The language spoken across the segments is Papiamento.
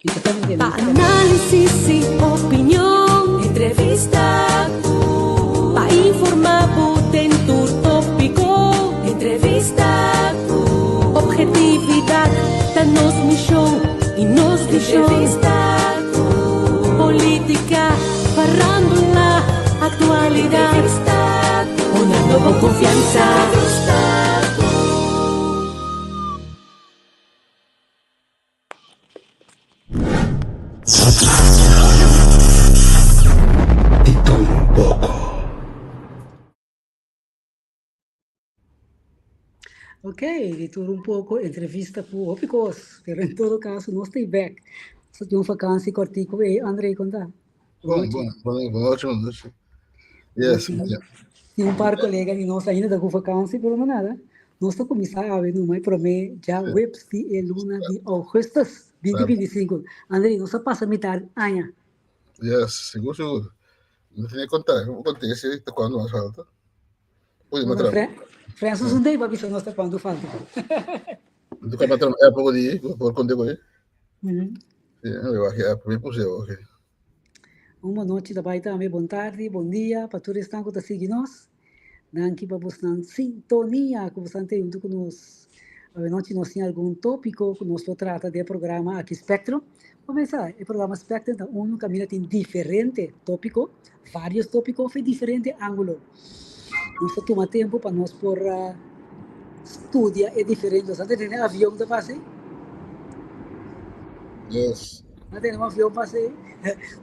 Pa análisis i opinion, entrevista ku. Pa informá bo den tur tópiko, entrevista ku. Objetividat ta nos mishon i nos vishon. Entrevista ku. Polítika, farándula, aktualidat. Entrevista ku. Dunando bo konfiansa. Entrevista ku. Di tur un poko. Ok, di tur un poko, entrevista ku hopi kos, pero en todo kaso nos ta bek. Nos a tin un vakansi kòrtiku ei, André, kon ta? Bon, bon, bon, bon nochi, bon nochi. Yes, yeah. Tin un par kolega di nos ainda ta ku vakansi, pero no nada. Nos ta kuminsá awe numa e promé djaweps di e luna di ougùstùs 2025. André, nos a pasa mitar aña. Yes, sigur, sigur. No tiene konta, no konté si ta kuantu mas falta. Oye, ma tra. Francis un dei pa bisa nos ta kuantu falta. Tu ka matra e poco di por konté ko. Sí, no va a mi puse, okay. Un bon nochi ta bai tambe, bon tardi, bon dia pa tur esnan ku ta sigui nos. Danki pa bosnan sintonia ku bosnan tin huntu ku nos. Awenochi nos tin algun tópiko ku nos lo trata den e programa aki Spectrum. Kuminsá, e programa Spectrum ta unu kaminda tin diferente tópiko, vários tópiko òf e diferente ángulo. Nos ta tuma tempu pa nos por studia e diferente. Nos a tene avion ta pasa ei? Yes. Nos a tene un avion pasa ei?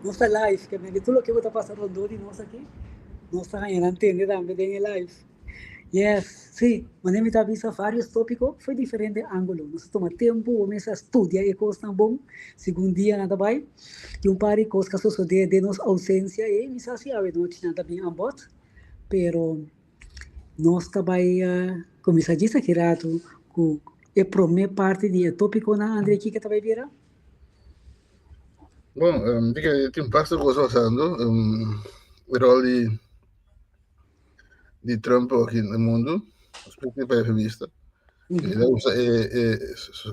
Nos ta live, ke mende tur loke ku ta pasa rondó di nos aki, nos ta haña nan tende tambe den e live. Yes, sí, manera mi ta bisa varios tópiko for diferente ángulo. Nos ta tuma tempu, bo mester a studia e kosnan bon, segun dianan ta bai. Tin un par di kos ku a sosodé den nos ousensia ei, mi sa si awenochi nan ta bin aan bod, pero nos ta bai kuminsá djis aki ratu ku e promé parti di e tópikonan. André, kiko ta bai bira? Bon, mi ke tin basta kos pasando, e ròl di. di Trump aki na mundu, spesialmente pa e vista. El a usa e, e, su,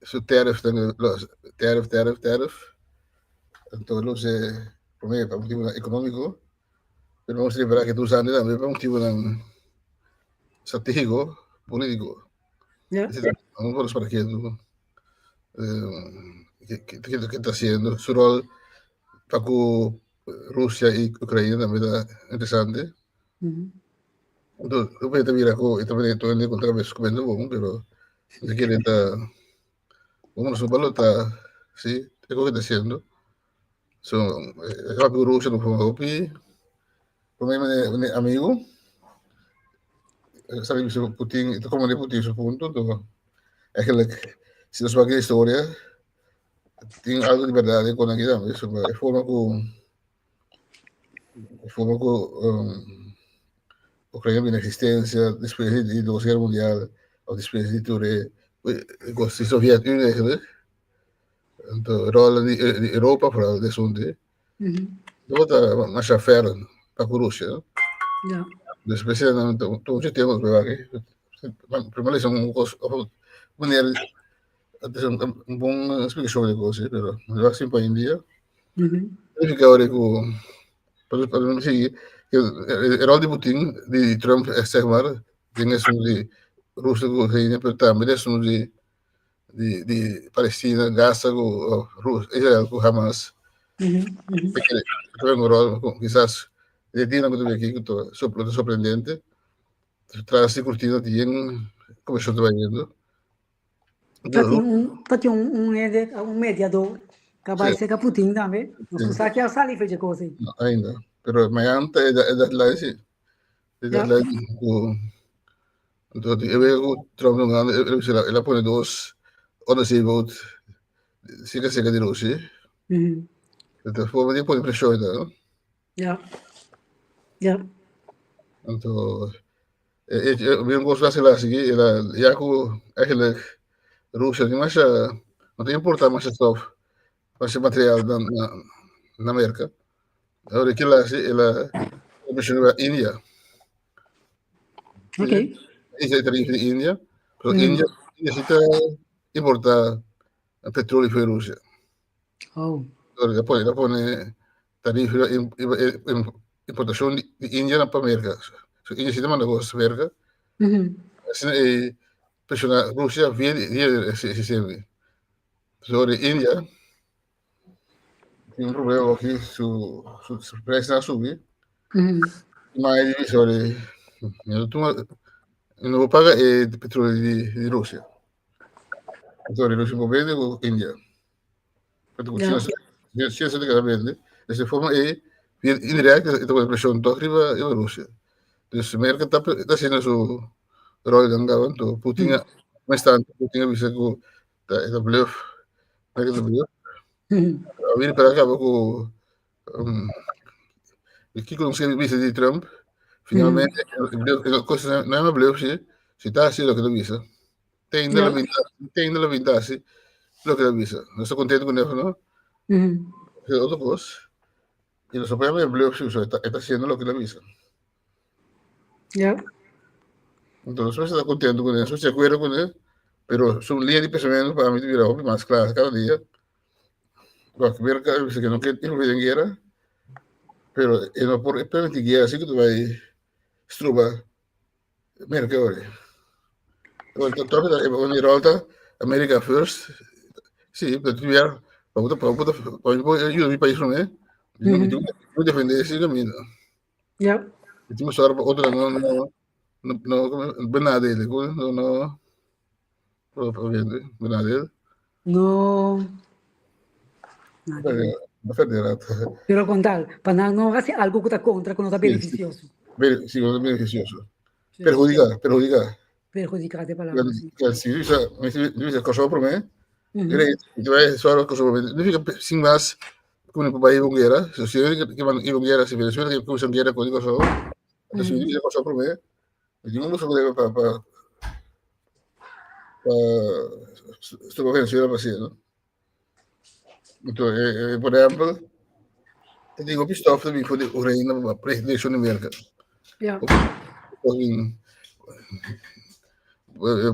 su tariff, tariff, tariff, tariff. Anto el usa promé pa motibunan ekonómiko, pero nos ripará ke ta usando tambe pa motibunan stratégiko, polítiko. Ja. No por para ke ke ke ta hasiendo su ròl pa ku Rusia i Ukraina tambe ta interesante. Entonces, yo ta mira ku e ta mira todo hende kontra bes kumendo bon, pero si quiere ta uno su balota, sí, es lo que está haciendo. So, eh, ku Rusia no fue hopi, prome mi amigo, sabi Putin, ta como Putin su punto, entonces, eigenlijk, si nos wak historia, Tin algo di berdad den kon aki tambe, so e forma ku e forma ku um, Ucrania bini existencia despues di, di dos guerra mundial of despues di tur e e kos di Soviet Unie eigenlijk. Anto rol di, di Europa vooral de asunto. Tabata masha ver pa ku Rusia. No? Ja. Dus president to mucho tiempo pero aki. Primero le un kos meneer Het is een, een bon explicacion de cos, pero lo hacen pa India. Significa ahora que para para sí, que el rol de Putin, de Trump, zeg maar, ding is de Rusia con Ucrania, pero también es un de de de Palestina, Gaza con Rus, Israel con Hamas. También un rol, quizás de día que tuve aquí, que sorprendente. Tras de cortina tiene comenzó trabajando. Ta tin un, ta tin un, un hende, un mediador ka bai serka Putin tambe. Nos no sa ki a sali fecha kos ei. No, ainda. Pero mañana ta e deadline sí. E deadline ku Entonces, e wega ku Trump no gana, el a pone dos on the vote cerca cerca di Rusia. Entonces, forma di pone presión y tal, no? Ja. Ja. Anto, mi un kos la sigui, el a ya ku eigenlijk Rusia tin masha, no ta importa masha stof, masha material na na na Merka. Ahora kila hasi, el a presiona India. Okay. India ta di India, pero India India si ta importa petróleo for Rusia. Oh. El a pone tarifa importacion di India pa Merca. So India si ta manda cos Merca. Asina e presiona Rusia via via e sistema. So di India tin un problema aki su su su prijsnan a subi. Ma e di sorry no tuma no por paga e petroleo di di Rusia. Sorry Rusia por bende ku India. Pero China China se ta bende. De esa forma e indirecto e ta pone presión toch riba riba Rusia. Dus Merca ta ta haciendo su rol dan gaba. Anto Putin a mas tanto Putin a bisa ku ta e ta bluff. Merca ta bluff. A bini para kaba ku um, kiko nos ke bisa di Trump. Finalmente, e kos no es una bluff, si. Si ta hasi loke ta bisa. Te ainda la binta, te ainda la binta hasi loke ta bisa. No sta contento con eso, no? Es otro kos. Y nos puede ver bluff, si e ta, e ta haciendo loke ta bisa. Entonces, no está contento con eso, se acuerda con él, pero su línea de pensamiento para mí mira hopi mas clara cada día. Porque Merca dice que no quiere influir en guerra, pero e no por permitir guerra, así que tú vas a stroba Merca ora. Trump ta rolta America first. Sí, pero tu ya, pa pa pa pa ayuda mi país promé. Mi tin defende ese camino. Mi tin sor pa otro no no no no benadeel, no no benadeel. No. Pero con tal, pa nan no haci algo cu ta contra, cu no ta beneficioso. Sí, no ta beneficioso. Perhudica, perhudica. Perhudica de palabra, sí. Si bisa, bisa Kòrsou promé, mm -hmm. Kòrsou promé, no fica sin mas ku pa bai un guera, si ke man iba un guera, si Venezuela ke kumsa un guera ku Kòrsou, entonces si bisa Kòrsou promé, ningun boso problema pa pa pa stroba Venezuela pa haciendo. Entonces, por ejemplo, te digo hopi stof ta bin for di Oekraïne pa direccion di Merca.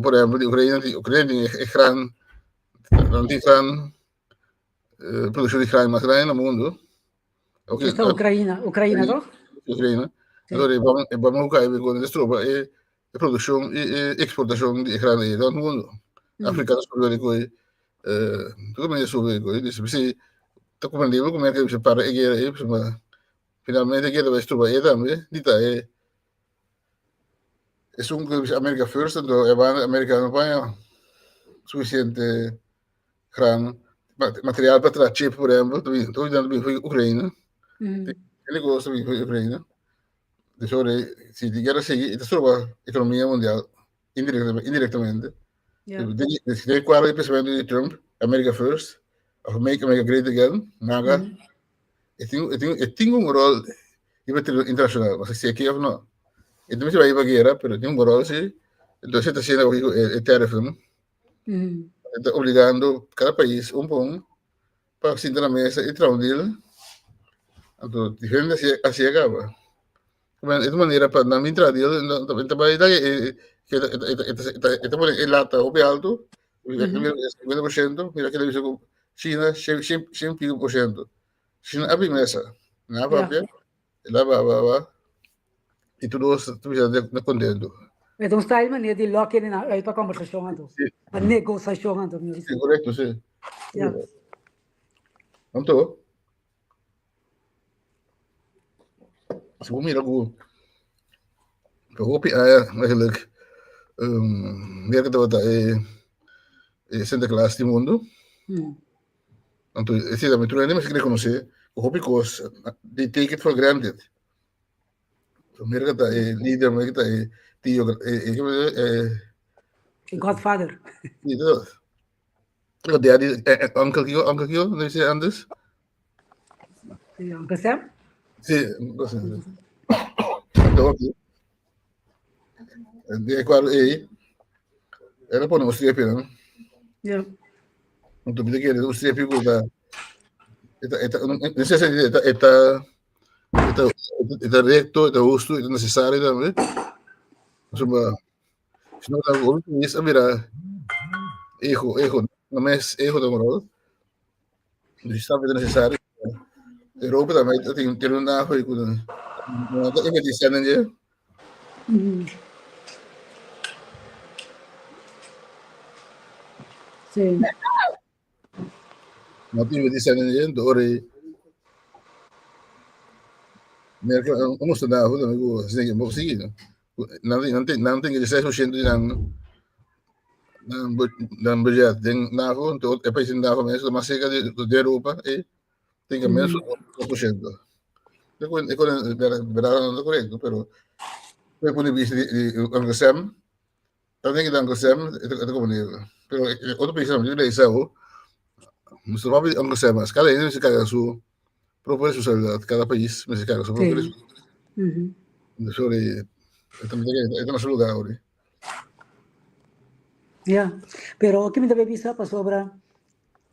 Por ejemplo, di Oekraïne, di Oekraïne tin e gran, nan tin gran produccion di graan mas grandi na mundo. Okay. Esta Oekraïne, Oekraïne toch? Oekraïne. Entonces, e bom ook even con de stroba e produccion e exportacion di graan e dan mundo. Afrika ta sube di eh tur manera sube di dus si ta comprendibel como que se para e guerra e ma finalmente e guerra bai stroba e tambe di ta e esun ku bisa America first anto e banda Amerika no paña suficiente graan material pa traha chip por ehempel ta bin ta bin for Oekraïne e negocio ta bin for Oekraïne dus ora si di guerra sigui e ta stroba economia mundial indirectamente den cuadro di pensamiento di Trump America first of make America great again MAGA e tin e tin e tin un rol riba tereno internacional no sé si e ke of no e no mester bai riba guera pero e tin un rol si entonces e ta haciendo awor e tariff E ta obligando cada pais un pa un pa sinta na mesa y traha un deal. Anto diferente así así a caba. E ta manera pa nan bin traha deal e ta bai e e ta pone e lata hopi alto, 50%, mira kila bisa ku China shen shen shen pico por ciento. China a bin mesa, nan a papia, el a ba ba ba. Y tur dos ta bisa na contento. E ta un style manera di lock in uit pa conversacion anto. Sí. Pa negociacion anto. Sí, correcto, sí. Ja. Anto, si bo mira ku pa hopi aña eigenlijk um, Merka tabata e e Sinterklaas di mundu. Anto, esei tambe tur hende mester rekonosé ku hopi kos they take it for granted. Merka ta e lider, Merka ta e tio, e, e, e, e Godfather. Sí, toch. Daddy, Uncle Kio, Uncle Kio, no dice antes? Sí, Uncle Sam? Sí, Uncle Sam. Anto, de cual e era pone un streepje, no? Ja. Anto, mi ta kere un streepje ku ta eta eta en ese sentido eta eta eta eta recto, eta husto, eta necesario tambe. Pasobra si no ta hopi pais a bira ego, ego, no mes ego ta un rol. Sabe ta necesario. Europa tambe ta tin tin un NAVO y cu no ta inverti cen den dje. Sí. No ta inverti cen den dje, enton ora e Merca a mustra NAVO tambe cu asina ke bo sigui no. Nan nan tin nan tin 16% di nan nan budget den NAVO, enton e pais den NAVO mes ta mas cerca di di Europa e tin ke menos 2%. E kon e kon berdad no ta korekto pero e punto di bista di di Uncle Sam ta den Uncle Sam e ta komo pero e otro paisnan tambe tin lei awo mester papia di Uncle Sam mas kada hende mester karga su propio responsabilidat kada pais mester karga su propio responsabilidat sorry e ta na su lugar awor. Ya, pero oke mi ta bay bisa pasobra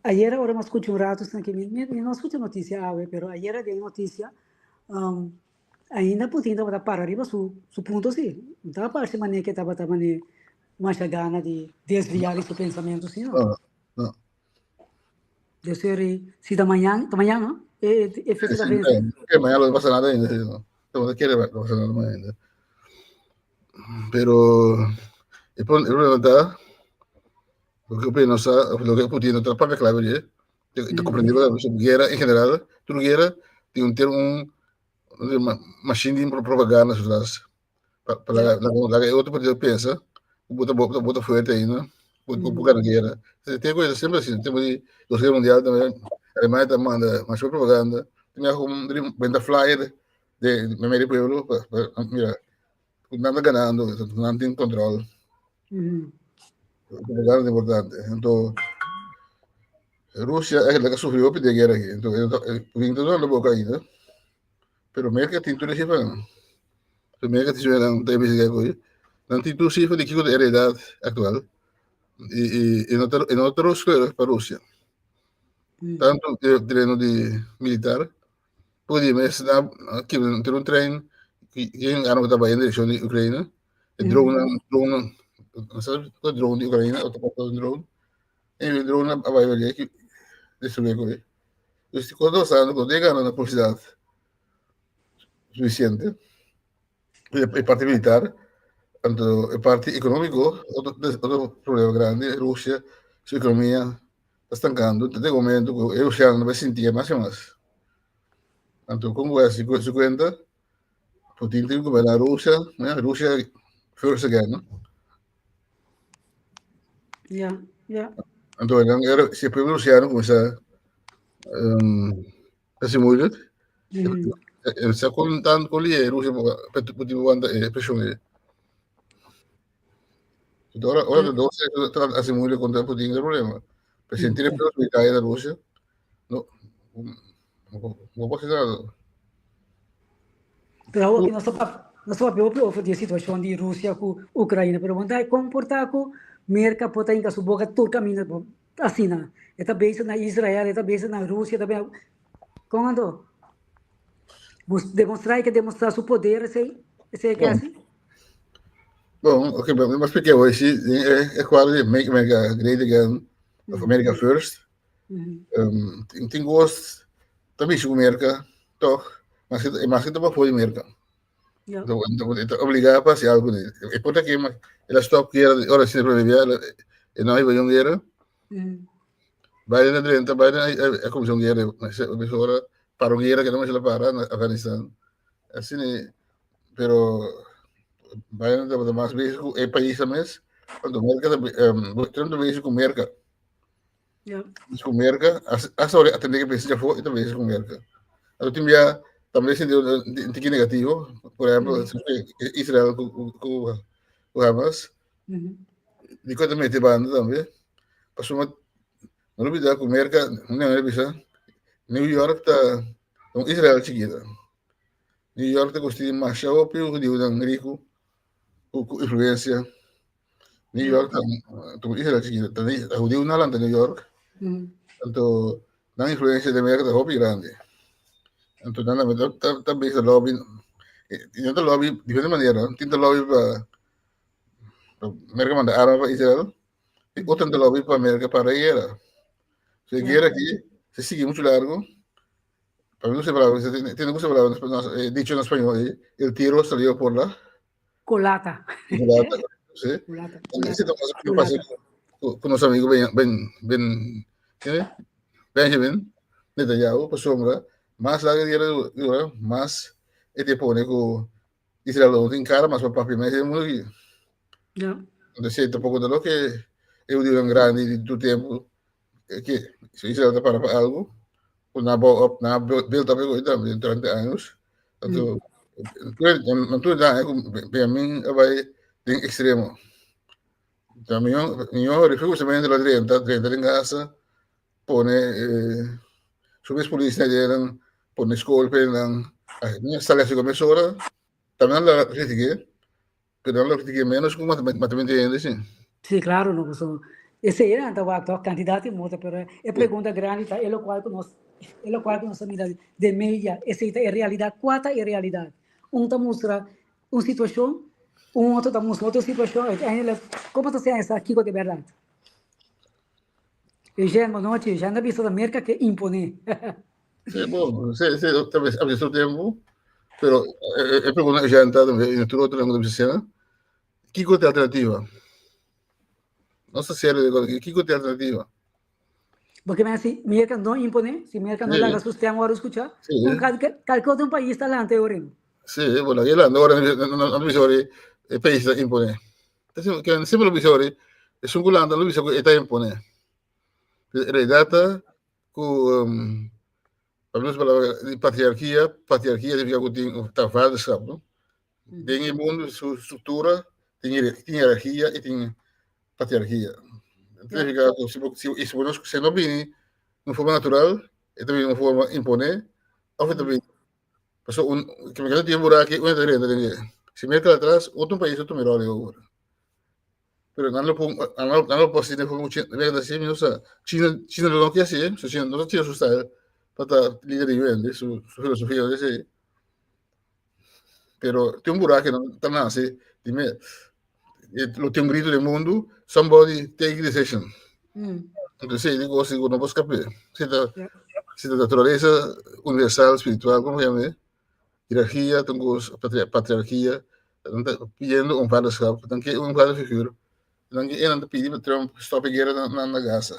ayera ora mi a scucha un rato esaki mi mi no a scucha noticia awe pero ayera den noticia Ainda Putin tabata para riba su su punto si. No tabata parse manera ke tabata mane masha gana di desviá di su pensamentu si no. No, no. De ser si ta mañan, ta mañan no? E e fecha ta vense. Que mañana no pasa nada ainda, sí, no. No quiere no pasa nada mañana ainda. Pero el problema ta lo que opino sa, lo que Putin no ta papia clave dje. Te comprendí guerra en general, tur guerra tin un tin un machine di propaganda su tras. Pa pa laga laga e otro partido pensa ku bo ta bo ta fuerte ainda, bo bo gana guera. Te ku siempre asina, tempo di dos guera mundial tambe Alemania ta manda masha propaganda, tin mira kon benta flyer de medio pueblo pa pa mira ku nan ta ganando, nan tin control. Propaganda ta importante. Anto Rusia eigenlijk a sufri hopi den guera aki. Anto Putin ta dando boka ainda. Pero Merka tin tur e sifranan. So Merka tin nan ta investiga koe. Nan tin tur sifra di kiko ta e realidad aktual. I i e no ta e no ta rooskleurig pa Rusia. Tanto e tereno di militar por di mes nan a kibra tin un trein ki yen ano ku ta bai en direkshon di Ukraina. E drone drone no sa si drone di Ukraina o ta un drone. E drone a bai wele ki destruí koe. Dus kos ta pasando ku no tin gana na publisidat sufisiente e parti militar anto e parti ekonómiko otro otro problema grandi Rusia su ekonomia ta stankando te den momento ku e rusianonan ta bai sintié mas i mas anto kon ku hasi su kuenta Putin tin ku goberná Rusia Rusia first again no. Ja, ja. Anto nan era si e pueblo rusiano kuminsá um, hasi moeilijk. Mm. Sa kon tan kon lié Rusia Putin wanta e presión e. Ora ora de dos hasi moeilijk kontra Putin e problema. Presidente mm. pueblo cae na Rusia. No, no pasa nada. Pero awor nos ta nos ta papia hopi over di e situacion di Rusia cu Ucraina, pero bo ta comporta cu Merca por ta hinca su boca tur caminda asina. E ta bezig na Israel, e ta bezig na Rusia, e ta bezig con anto? Bus demostra e ke demostra su poder esey, esey e ke haci? Bon, ok, mi a splica hoy si e cuadro di Make America Great Again of America First. Tin kos ta bishi ku Merka tòg, maske maske ta pafó di Merka. E ta obligá pa hasi algu kuné. E por ta ke el a stòp guera ora si promé bia e no a hiba un guera. Biden a drenta, Biden a kuminsá un guera mesora para un guera ke no mester a para na Afganistan. Asina pero Biden tabata mas bezig ku e pais mes, anto Merka ta Trump ta bezig ku Merka. Ja. Bezig ku Merka, hasta ora a tende ke pensa afó e ta bezig ku Merka. Anto tin bia tambe sinti un tiki negativo, por ehempel, Israel ku ku ku Hamas. Dikon ta mete banda tambe? Pasobra no olbida ku Merka, un hende a bisa, New York ta un Israel chikito. New York ta kostí masha hopi hudiunan riku ku influensia. New York ta un isla chikito, ta hudiunan lanta New York. Anto nan influensia den Merka ta hopi grandi. Anto nan tambe ta ta bisa lobby, nan ta lobby diferente manera. Tin ta lobby pa Merka manda arma pa Israel, i otro ta lobby pa Merka para e guera. So e guera aki, Se sigue mucho largo, para mí no se palabra, se tiene muchas palabras dicho en español, el tiro salió por la Colata. Culata, sí. Culata, Ese culata, es lo que pasa culata. con los amigos Ben, Benjamin Netanyahu, pasobra mas largo e guera dura, mas e te pone ku Israel no tin kara mas pa papia mes den mundu aki. Ja. Entonces tampoco ta loke e hudiunan grandi di tur tempu ke si Israel ta para pa algu ku nan a bou op, nan a build up e tambe durante años. Anto nan tur daña ku Benjamin a bai den ekstremo. Ta mihó mihó refugio la drenta, drenta den Gaza pone su mes polis na dieran, pone skol pe nan, sali hasi ku mesora, tambe nan lo kritiké, pero nan lo kritiké menos ku matamentu di hende si. Sí, claro, no, pasobra esei nan ta wak toch kantidat di morto, pero e pregunta grandi ta e lokual ku nos e lokual ku nos ta mira den media, esei ta e realidat, kua ta e realidat? Un ta mustra un situashon, un otro ta mustra otro situashon, uiteindelijk komo ta siña sa kiko ta e bèrdat? Eugène, bon nochi. Eugène ta bisa ta Merca ke imponé. Sí, bon, sí, sí, tal vez a su tempo, pero e pregunta Eugène ta tambe, i tur otro nan ku ta bisa asina, kiko ta e alternativa? Nos ta serio di kos, kiko ta e alternativa? Porque men si Merca no imponé, si Merca no laga su stem wòrdu skuchá, un kalke otro pais ta lanta e ora. Sí, bueno, e lanta ora, nan ta bisa ora e pais ta imponé. Semper lo bisa ora, esun ku lanta lo bisa ku e ta imponé. En realidad ta ku pa nos palabra di patriarkia, patriarkia significa ku tin ta vaderschap, no? Den e mundu su struktura tin tin hierarkia i tin patriarkia. Significa ku si bo si bo no si no bini un forma natural, e ta bini un forma imponé òf e ta bini Pasobra un ke mi tin buraki un ta drenta den dje. Si Merca atras otro pais lo tuma e ròl over. Pero nan lo pon nan lo por hasi den forma ku Merca ta hasi mi no sa. China China lo no ke hasi so China no ta tira su style pa ta lider di hende su su filosofia lo esei. Pero tin un buraki nan ta nase di me lo tin un grito den mundu somebody take decision. Entonces esei di kos ku no por skap'é. Si ta si ta naturalesa universal spiritual komo yam'é hierarkia ta un kos patriarkia nan ta pidiendo un vaderschap nan ke un vader figura nan ke nan ta pidi pa Trump stop e guera na Gaza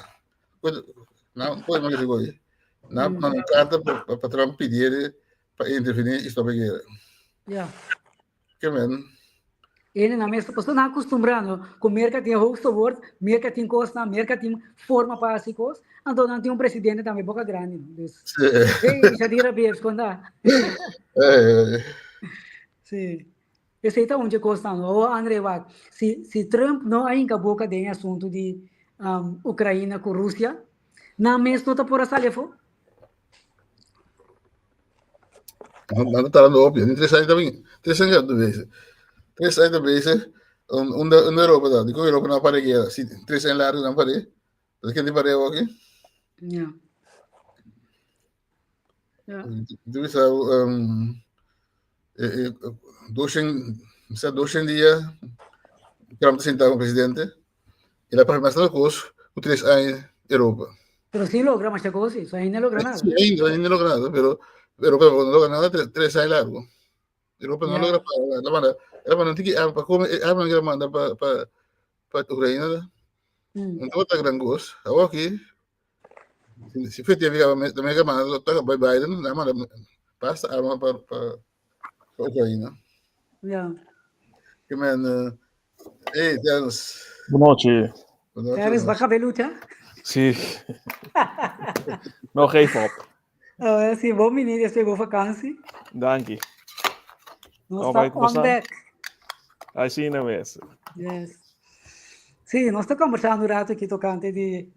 nan por nan manda un karta pa Trump pidié pa intervení i stop e guera. Ke men? Ene na mes pasobra nan acostumbrá no ku Merka tin e hoogste woord, Merka tin kosnan, Merka tin forma pa hasi kos, anto nan tin un presidente tambe boka grandi no. Dus, Sí. hey, Shadira Beers, kon ta? Sí. Esei ta un dje kosnan no. Awor Andre wak, si si Trump no a hinka boka den e asuntu di Ukraina ku Rusia, nan mes no ta por a sali afó. Nan ta tardando hopi. Ni 3 aña ta bin. 3 aña ta bezig. 3 aña ta bezig. Unda unda Europa ta? Dikon Europa no a para e guera? Si 3 aña largu nan par'é. Pero ken tin par'é awor aki? Ja. Ja. Tu bisa 200, 200 dia Trump ta sentá como presidente. El a papia mas tantu kos ku 3 aña Europa. Pero sí logra masha kos, sí. So ainda logra nada. Sí, ainda, ainda logra nada, pero Europa no logra nada 3 aña largu. Europa no logra para, la manda, la manda tiki arma pa come, arma que la manda pa Ucrania. No tabata gran kos. Awor aki, si efectivamente América manda, toca Biden, la manda basta arma pa Ucrania. Ke men, hey, Terence. Bon nochi. Bon nochi. Terence, baja belucha. Sí. No geef op. Oh, sí, bon bini despues bo vakantie. Danki. Nos Kom ta bai ku on bosan? deck. Asina mes. Yes. Sí, nos ta conversando un rato aquí tocante di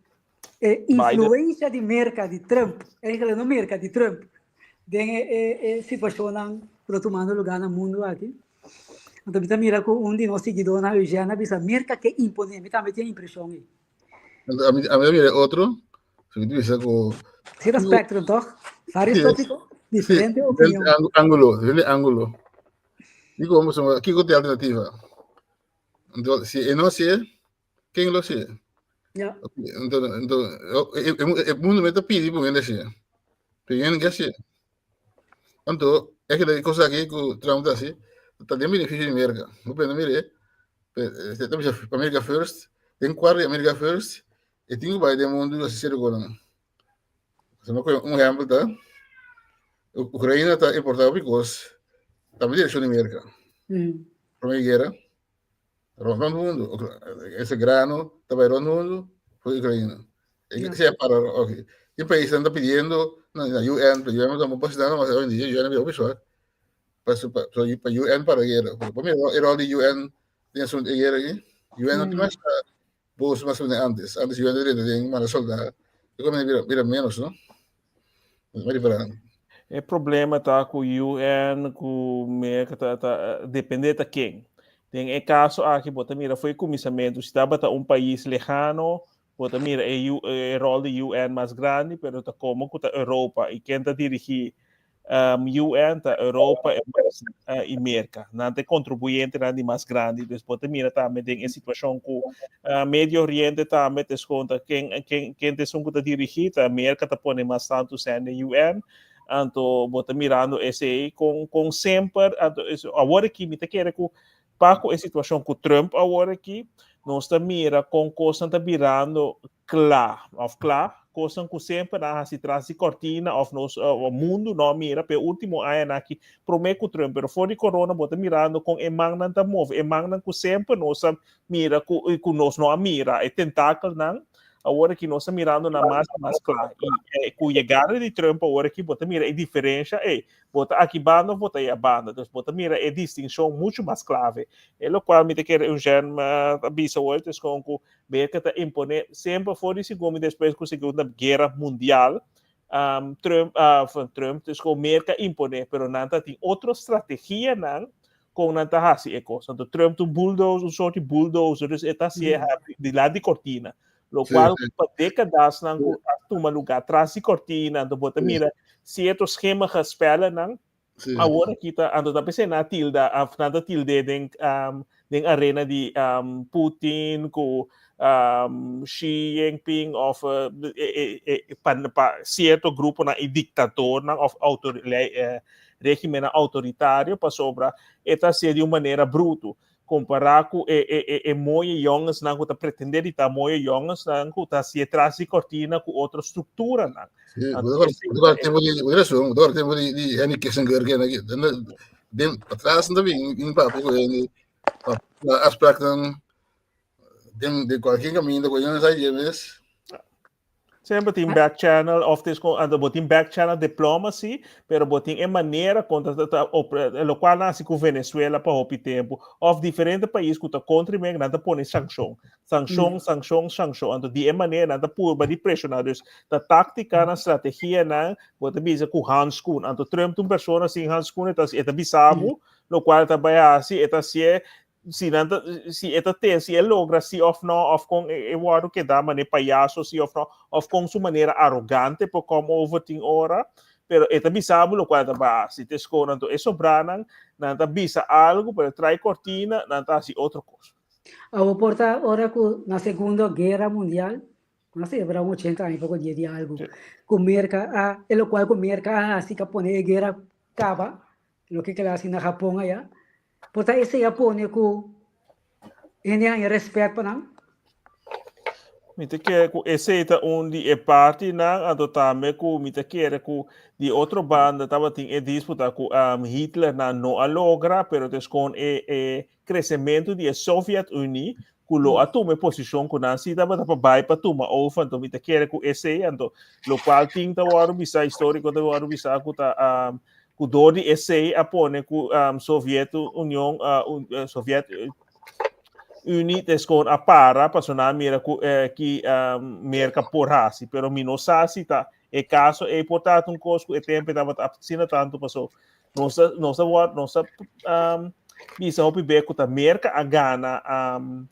e Biden. influencia di Merca, di Trump. Eigenlijk no Merca, di Trump. Den e situacionnan ku ta tumando lugar na mundo aki. Anto mi ta mira ku un di nos siguidónan, Eugène, a bisa Merca ke imponé. Mi tambe tin e impreshon ei. Anto ami ta mira e otro, si mi ta bisa ku Si ta spectrum toch? Varios Sí. tópiko, diferente Sí, opinion. diferente ángulo, diferente ángulo. Digo, vamos, kiko ta e alternativa? Anto, si e no hasié, ken lo hasié? Ja. Anto, anto, e, e mundo me ta pidi pa hende así. Pero hende ke así. Anto, e ke cosa aki ku Trump ta así, ta den beneficio di Merka. Bo prende mire, ta bisa America first, den kuadro di America first, e tin ku bai den mundu hasi sierto kosanan. Un ehempel ta, Ukraina ta importá hopi kos, ta den direkshon di Merka. Prome guera, rond rond mundu, ese grano ta bai rond mundu for Ukraina. E sea para, ok. Tin paisnan ta pidiendo na UN, pero UN tampoco por nada mas hoy en dia, UN a bira hopi swak. Pa pa UN para guera. Pa mi e rol di UN den asuntu e guera aki, UN no tin mas Bos mas mane antes. Antes yo anda den manda soldado. Yo como bira, bira menos, no? Ma diferente. E problema ta ku UN, ku Merka, ta, ta, depende ta ken. Den e caso aki, bo ta mira foi kuminsamentu. Si tabata un pais lejano, bo ta mira e, U, e rol di UN mas grandi, pero ta como ku ta Europa. I ken ta dirigi um, UN ta Europa e uh, i Merka. Nan ta e kontribuyentenan di mas grandi. Dus bo ta mira tambe den e situashon ku uh, Medio Oriente tambe te skonta ken, ken, ken te esun ku ta dirigí, ta Merka ta pone mas tantu sèn den UN. Anto bo ta mirando esei kon, kon semper, anto es, awor aki mi ta kere ku pa ku e situashon ku Trump awor aki, nos ta mira kon kosnan ta birando kla of kla, kosnan ku semper nan a hasi tras di kortina of nos uh, mundu no a mira, pero último añanan aki promé ku Trump, pero for di corona bo ta mirando kon e mannan ta move, e mannan ku semper nos a mira ku, ku nos no a mira, e tentakelnan, awor aki nos ta mirando nan mas i mas kla. I eh, ku yegada di Trump awor aki bo ta mira e diferensha, ey, bo ta aki banda of bo ta ya banda, dus bo ta mira e distinshon muchu mas klave. E lokual mi ta kere Eugène a bisa awor, es kon ku Merka ta imponé semper for di segun despues ku Segunda Guera Mundial, um, Trump, uh, Trump, dus ku Merka imponé, pero nan ta tin otro strategianan kon nan ta hasi e kos. Anto Trump ta un bulldozer, un soort di bulldozer, dus e ta hasi mm. di lado di cortina. Lo cual sí, sí. pa décadas nan ku a tuma lugar tras di cortina, anto bo ta mira cierto schemige spellennan Sí. Awor aki ta anto ta p'esei nan a tilda of nan ta tild'é den um, den arena di um, Putin ku um, Xi Jinping of uh, e, e, e, pa, pa cierto gruponan i dictatornan of autor, le, eh, regimennan autoritario pasobra e ta hasié di un manera bruto. Kompará ku e e e e mooie jongensnan ku ta pretendé di ta mooie jongensnan ku ta hasié tras di kortina ku otro strukturanan. Sí, Anto, esei ta e tempo di, razón, agora tempo di, di Henry Kissinger que aqui, den, den atrás não bin in papia ku Henry, pa afspraak dan den de qualquer caminho ku eu não sei mes. Semper tin back channel of tes con anto bo tin back channel diplomacy, pero bo tin e manera con ta ta lo cual nan hasi cu Venezuela pa hopi tempo of diferente pais cu ta contra Merca nan ta pone sanccion, sanccion, sanccion, sanccion. Anto di e manera nan ta purba di presiona. Dus ta tacticanan, strategianan bo ta bisa cu handschoen. Anto Trump ta un persona sin handschoen, e ta e ta bisa bo locual e ta bay hasi, e ta hacié si nan ta, si e ta te, si e logra si of no, of con e, e wordo keda mane payaso si of no, of con su manera arrogante por come over tin ora, pero e ta bisa bo locual ta ba si te scoran, anto e sobranan, nan ta bisa algo, pero trae cortina, nan ta hasi otro cos. Awo por ta ora cu na Segundo Guera Mundial, nos ta celebra un 80 aña poco dia di algo, cu Merca a, e locual cu Merca a hasi ca pone e guera caba, loke kila hasi na Japon aya, Por ta esei a pone ku hende haña rèspèt pa nan? Mi ta kere ku esei ta un di e partinan, anto tambe ku mi ta kere ku di otro banda tabatin e disputa ku um, Hitler nan no a logra, pero ta eskon e, e kresementu di e Soviet Unie ku lo a tuma e posishon ku nan si tabata pa bai pa tuma over, anto mi ta kere ku esei, anto lokual tin ta wòrdu bisa, históriko ta wòrdu bisa ku ta um, ku dor di esei a pone ku um, Soviet Union, uh, uh, Soviet Unie descon a para paso na mira ku eh, ki um, Merca por hasi, pero mi no sa si ta e caso e por ta un kos ku e tempo tabata asina tanto paso nos nos nos um, bisa hopi be ku ta Merca a gana um,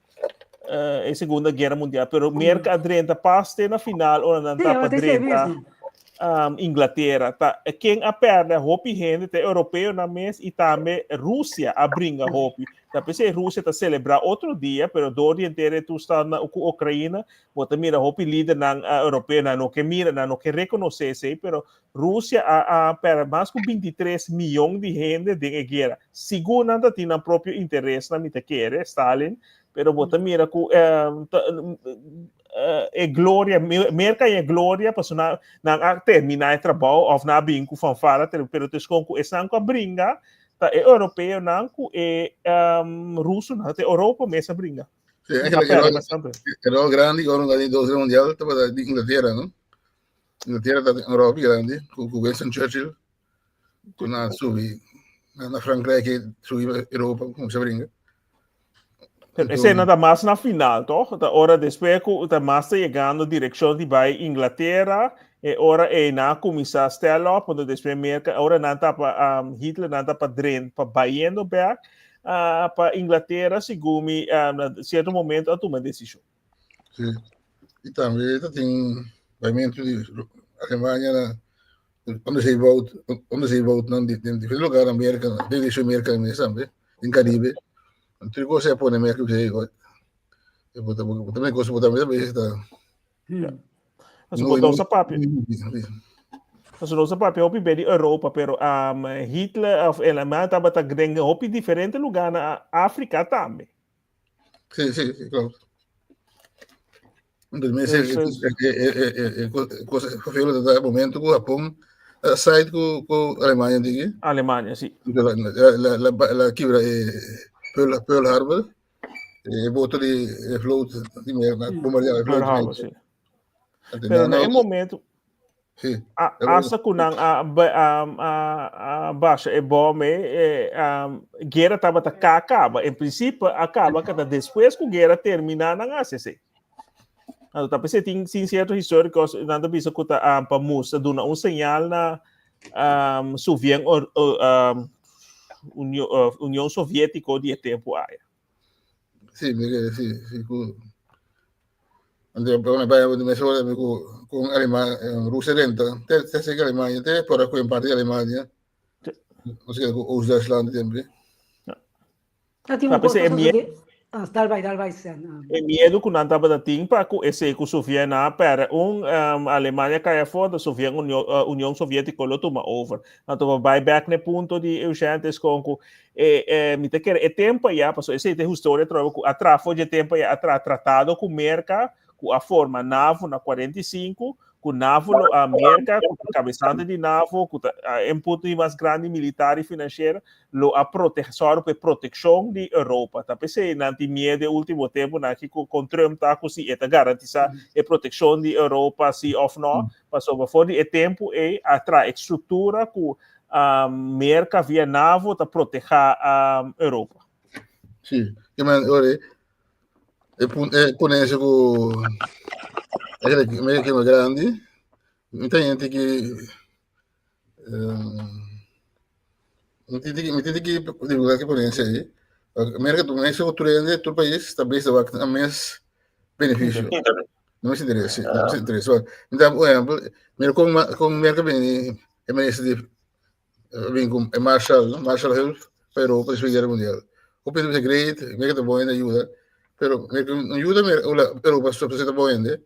uh, e Segunda Guerra Mundial, pero Merca a drenta pas te na final ora nan Sí, tapa te sei drenta mesmo. Inglatera. Ta ken a pèrdè hopi hende ta e europeonan mes i tambe Rusia a bringa hopi. Ta p'esei Rusia ta selebrá otro dia, pero dor di henter e toestand na ku Ukraina, bo ta mira hopi lidernan europeo nan no ke mira, nan no ke rekonosé esei, pero Rusia a a pèrdè mas ku 23 miyon di hende den e guera. Sigur nan ta tin nan propio interesnan, mi ta kere, Stalin, pero bo ta mira ku e gloria, Merka e gloria, pasobra nan a terminá e trabou òf nan a bin ku fanfara, pero ta eskon ku esnan ku a bringa ta e europeonan ku e rusonan, ta Europa mes a bringa. Sí, e rol grandi ora nan di dos guera mundial tabata di Inglatera, no? Inglatera ta un rol grandi ku Winston Churchill ku nan a subi na Frankrijk subi Europa kuminsá bringa. Esei nan ta mas na final, toch? Ta ora despues ku ta mas ta yegando direkshon di bai Inglatera, e ora ei nan a kuminsá stel op, anto despues Merka, ora nan ta pa um, Hitler nan ta pa dren, pa bayendo bek uh, pa Inglatera, segun mi, um, na sierto momento a tuma desishon. Sí. I tambe ta tin baimentu di Alemania na onderzeeboot, onderzeebootnan di diferente lugar na Amerika, den di Amerika mes tambe, den Caribe. Tur cosa e pone Merka bisa ey, e bota bota me cosa bota me bisa ta. Mas no nos a papia. Mas nos a papia hopi be di Europa, pero um, Hitler of el man tabata den hopi diferente lugar na Afrika tambe. Sí, sí, sí, klopt. Entonces, cosa vervelend dat het momento ku Japón side ku ku Alemania digi. Alemania, sí. La la la la kibra eh, Pearl, Pearl Harbor, eh, boto di eh, vloot di meer, bombardear Pearl Harbor, sí. Pero na e momento Sí. A, hasta ku nan a, a, a, a basha e bom e, e um, guerra tabata ka acaba. En principio acaba kata después ku guerra termina nan hace ese. Anto ta pensé tin sin cierto históricos nan ta bisa ku ta um, pa mustra duna un señal na um, Sovien or, um, Unión, uh, Unión Soviético di e tempo aya. Sí, sí, sí, ku Anto bueno, bai di mes ora mi ku ku Alemania, Rusia dentro, te te sega Alemania, te por ku en parte di Alemania. No sé ku Oost-Duitsland sempre. Ah, tin un Sabe, cosa e miedo, Ah, dal bai, dal bai, Sen. Ah. E miedo ku nan tabata tin pa ku esei ku Sovjet na perde un um, Alemania kai afó, de Sovjet Union, uh, Union Soviético lo tuma over. Anto pa bai back ne punto di Eugène es kon ku e, e, mi ta kere e tempo ya, paso esei te historia trobe ku a tra for dje tempo ya a tra tratado ku Merka, ku a forma NAVO na 45, ku NAVO lo a Merka, ku ta kabesante di NAVO, ku ta a en punto di mas grandi militar i financiero, lo a prote sòru pa e protekshon di Europa. Ta p'esei nan tin miedo e último temponan aki ku kon Trump ta ku si e ta garantisá e protekshon di Europa si òf nò, pasobra for di e tempu ei a traha e struktura ku Merka via NAVO ta protehá Europa. Sí, ke men ora e e ponencia ku eigenlijk Merka ke grandi, mi ta hende ki mi tin mi tin ki divulgá ki ponencia ei. Merka tur Mexico tur hende tur pais ta bezig wak nan mes beneficio. No mes interes, sí, no mes interes. Mi ta un ehempel, mira kon kon Merka bini e minister di bin ku e Marshall, no? Marshall Hulp pa Europa despues di Guerra Mundial. Hopi hende bisa great, Merka ta bon hende ayuda, pero Merka no yuda Europa pasobra ta bon hende,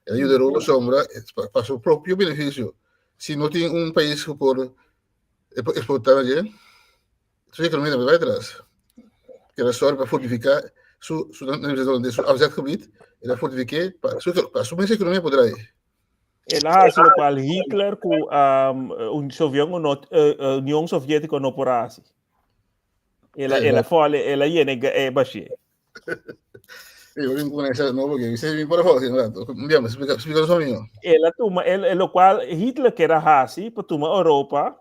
e a yuda Europa pasobra pa su propio beneficio. Si no tin un pais ku por exporta na dje, su economia tambe bai atras. Keda sòru pa fortifiká su su su afzetgebied, el a fortifiké pa su pa su mes economia por draai. El a hasi lokual Hitler ku um, un Sovien no, uh, Union Soviétiko no por hasi. El a, el a fole, el a yena e bashé. Sí, eu vim com essa novo que você vim para fora, assim, um dia, explica, explica só mim. El a tuma, el, el lokual Hitler ker a hasi pa tuma Europa,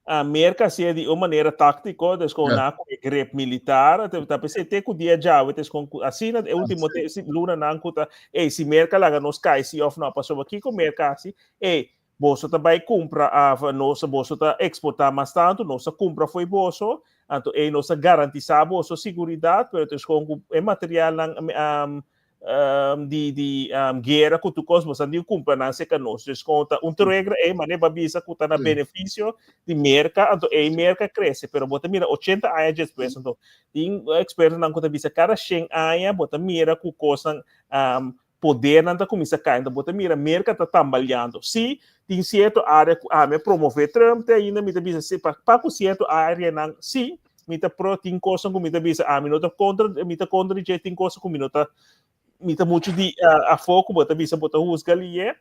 a Merka hasié di un manera táktiko, des kon nan ku e grip militar, te ta p'esei te ku dia djawe tes kon ku asina e último te si lunanan ku ta ey si Merka laga nos kai si òf no, pasobra kiko Merka hasi? Ey boso ta bai kumpra af nos boso ta eksportá mas tantu, nos ta kumpra fo'i boso, anto ey nos ta garantisá boso siguridat, pero tes kon ku e materialnan. di di um, guera ku tur kos, boso di kumpra nan seka nos. Dus kon ta un regra e mane ba bisa ku ta na benefisio di Merka, anto e Merka krese, pero bo ta mira 80 aña despues, anto tin ekspertonan ku ta bisa kada 100 aña bo ta mira ku kosnan um, podernan ta kuminsá kai. Anto bo ta mira Merka ta tambaleando. Sí, tin sierto área ku ami a promové Trump te ainda mi ta bisa sí, pa pa ku sierto áreanan sí, mi ta pro, tin kosnan ku mi ta bisa ami no ta kontra, mi ta kontra di dje, tin kosnan ku mi no ta, mi ta muchu di afó ku bo ta bisa bo ta husga lié.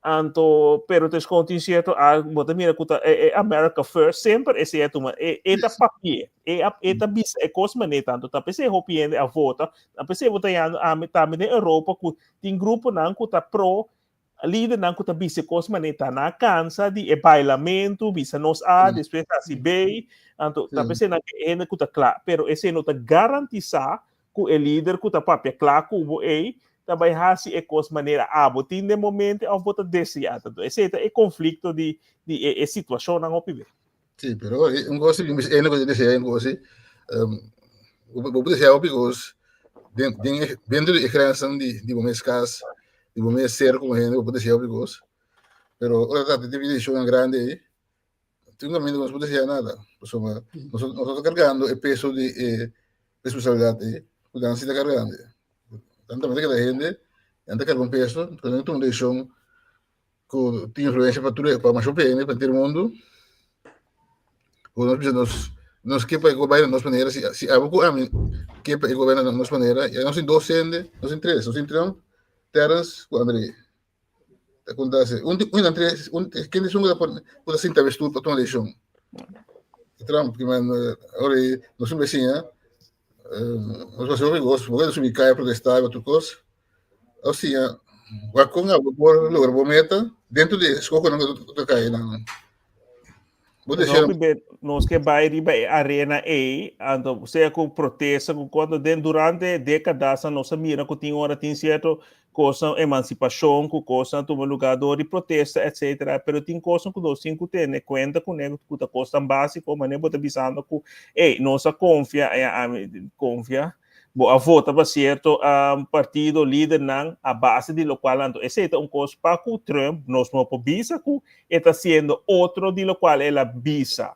Anto, pero te skon tin sierto área ku bo ta mira ku ta e America first, semper esei a tuma, e e ta papia, e e ta bisa e kos manera tantu, ta p'esei hopi hende a vota, ta p'esei bo ta yanda ami tambe den Europa ku tin gruponan ku ta pro lidernan ku ta bisa e kos manera ta nan a kansa di e bailamentu, bisa nos A, despues hasi B, anto ta p'esei nan ke hende ku ta kla, pero esei no ta garantisá ku e lider ku ta papia kla ku bo ei ta bai hasi e kos manera abo tin den momente òf bo ta deseá. Tanto esei ta e konflikto di di e e situashonnan hopi be. Sí, pero un kos si mi ene ku deseá un kos si bo bo deseá hopi kos den den dentro di e grensan di di bo mes kas di bo mes ser komo hende bo por deseá hopi kos pero ora ta trata di desishonnan grandi ei Tin un caminda ku nos por deseá nada, pasobra nos nos ta kargando e peso di e responsabilidat ei ku nan si ta kargando. Nan tambe ta keda hende, nan ta karga un peso, ku nan tuma un desishon ku tin influensia pa tur pa masha hopi hende pa henter mundu. Ku nos bisa nos nos ke pa e gobièrnu na nos manera, si si abo ku ami ke pa e gobièrnu na nos manera, ya nos tin dos hende, nos tin tres, nos tin Trump, Terrence ku André. Ta kontase. Un un nan tres, un ken esun ku ta pone ku ta sinta bestuur pa tuma desishon? Trump, ki man ora e nos un besiña, nos hasi hopi kos, bo subi kaya protestá i otro kos. A siña wak kon abo por logra bo meta dentro di e skokonan ku ta kai nan. Bo desea Hopi be nos ke bai riba e arena ei, anto sea ku protesta ku kos, den durante décadas nos a mira ku tin ora tin sierto kosnan emansipashon ku kosnan tuma lugá dor di protesta etcetera, pero tin kosnan ku nos tin ku tene kuenta kuné ku ta kosnan básiko manera bo ta bisando ku ey nos a konfia, ami konfia Bo a vota pa cierto partido, lidernan, a base di locual anto esey ta un cos pa cu Trump nos no por bisa cu e ta haciendo otro di locual el a bisa.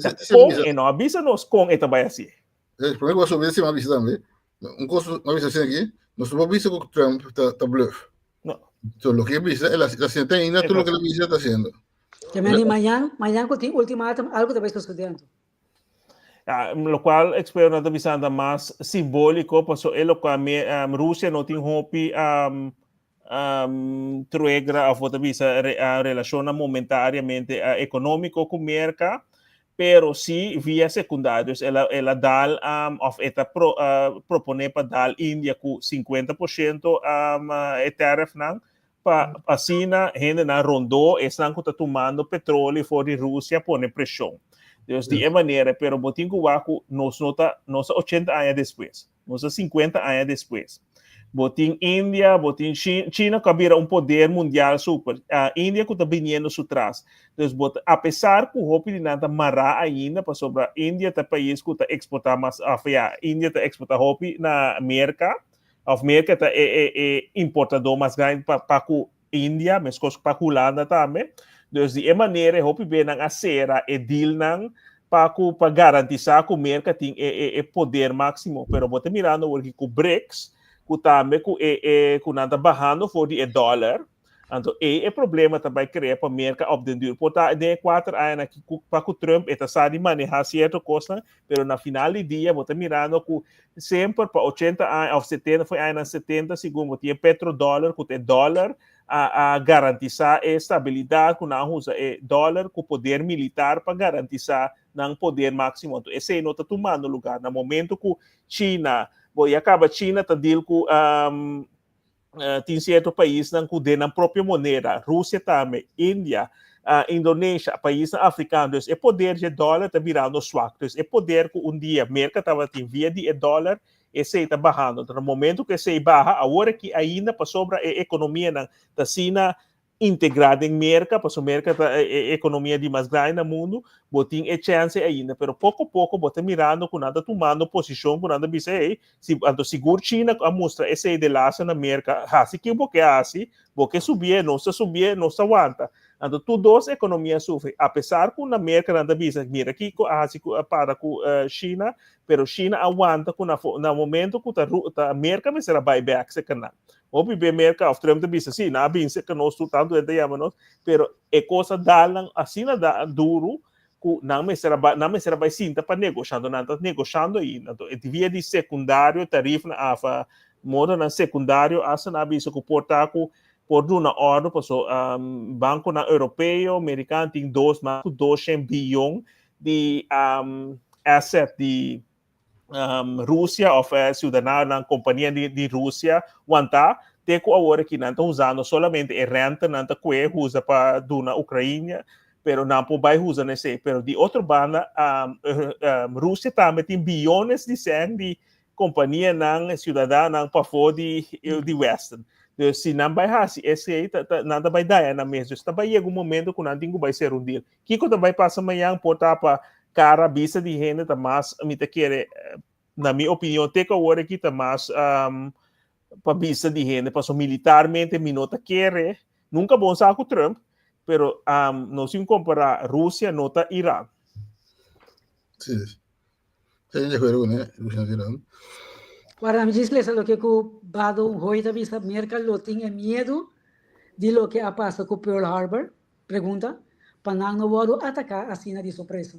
Ta con e no a bisa nos con e ta bay haci. E prome cos cu a bisa tambe, un cos cu a bisa asina aki, nos no por bisa cu Trump ta bluff. No. So loke e bisa, el a haciendo te ainda tur loke el a bisa ta haciendo. Te mende mañan, mañan cu tin ultimatum algo ta bay sucede anto. Ja, locual expertonan ta bisando ta mas simbólico, paso e locual me, um, Rusia no tin hopi um, um, truegra of bo ta bisa re, uh, relaciona momentariamente uh, económico cu Merca, pero sí via secundario. Dus el a, el a dal um, of e ta pro, uh, propone pa dal India cu 50% um, uh, e tariffnan, pa asina hendenan rondó esnan ku ta tumando petróleo for di Rusia pone preshon. Dus di e manera, pero bo tin ku wak ku nos no ta, nos ta 80 aña despues, nos ta 50 aña despues. Bo tin India, bo tin China, China ku a bira un poder mundial super, uh, India ku ta biniendo su tras. Dus bo ta, apesar ku hopi di nan ta mará ainda, pasobra India ta pais ku ta eksportá mas, of ya, India ta eksportá hopi na Merka, Of Merca ta e, e, e importador mas grandi pa, pa ku India, meskos pa Hulanda tambe. Dus di e manera e hopi be nan a sera e dealnan pa ku pa garantisa ku Merca tin e, e, e poder máximo. Pero bo ta mirando awor ku BRICS, ku tambe ku e, e ku nan ta bahando for di e dollar. Anto e e problema ta bai krea pa Merca op den duur. Por ta den e kuater añanan aki ku pa ku Trump e ta sa di maneha sierto kosnan, pero na final di dia bo ta mirando ku semper pa ochenta aña of setenta for e añanan setenta segun bo tin e petrodollar ku ta e dollar a a garantisa e stabilidat ku nan a usa e dollar ku poder militar pa garantisa nan poder máximo. Anto esei no ta tumando lugar na momento ku China bo ya kaba China ta deal ku tin cierto paisnan cu den nan propio moneda, Rusia tambe, India, Indonesia, paisnan africano, dus e poder dje dollar ta birando swak, dus e poder cu un dia Merca tabatin via di e dollar, esey ta bahando, na momento cu esey baha, awor aki ainda pasobra e economianan ta asina. integrá den Merka, pasobra Merka ta e ekonomia di mas grandi na mundu, bo tin e chènse ainda. Pero poko poko bo ta mirando ku nan ta tumando posishon ku nan ta bisa ei, si anto sigur China a mustra esei de laatste na Merka, hasi ke bo ke hasi, bo ke subié, nos ta subié, nos ta wanta. Anto tur dos ekonomia a sufri, apesar ku na Merka nan ta bisa mira kiko a hasi ku a para ku China, pero China a wanta ku na na momento ku ta ta Merka mester a bai bèk serka nan. Hopi be Merka òf Trump ta bisa si, nan a bin serka nos tur tantu hende ta yama nos, pero e kos a dal nan asina da duru ku nan mester a bai nan mester a bai sinta pa negosha, anto nan ta negoshando ainda. Anto e via di sekundario tarifnan afa modonan sekundario asta nan a bisa ku por ta ku por duna òrdu paso bankonan europeo, merikano tin dos mas ku 200 biyon di asset di Rusia of ciudadanonan, compania di Rusia wanta te cu awor aki nan ta usando solamente e rente nan ta cue usa pa duna Ucrania, pero nan por bay usa na esey. Pero di otro banda Rusia tambe tin biyones di cen di companianan, ciudadanonan pafo di Westen. Dus si nan bay haci esey nan ta bay daya nan mes. Dus ta bay yega un momento cu nan tin cu bay cera un deal. Kiko ta bai pasa mañan por ta pa cara bista di hende ta mas mi ta kere na mi opinion te ku awor aki ta mas um, pa bista di hende paso militarmente mi no ta kere nunca bon sa ku Trump pero um, no sin compara Rusia no ta Iran. Sí. Sí, de acuerdo con él, Rusia no ta Iran. Guarda, mi djis lesa loke ku Bado Hoy ta bisa, Merka lo tin e miedu di loke a pasa ku Pearl Harbor. Pregunta, Pa nan no wòrdu ataká asina di sorpresa.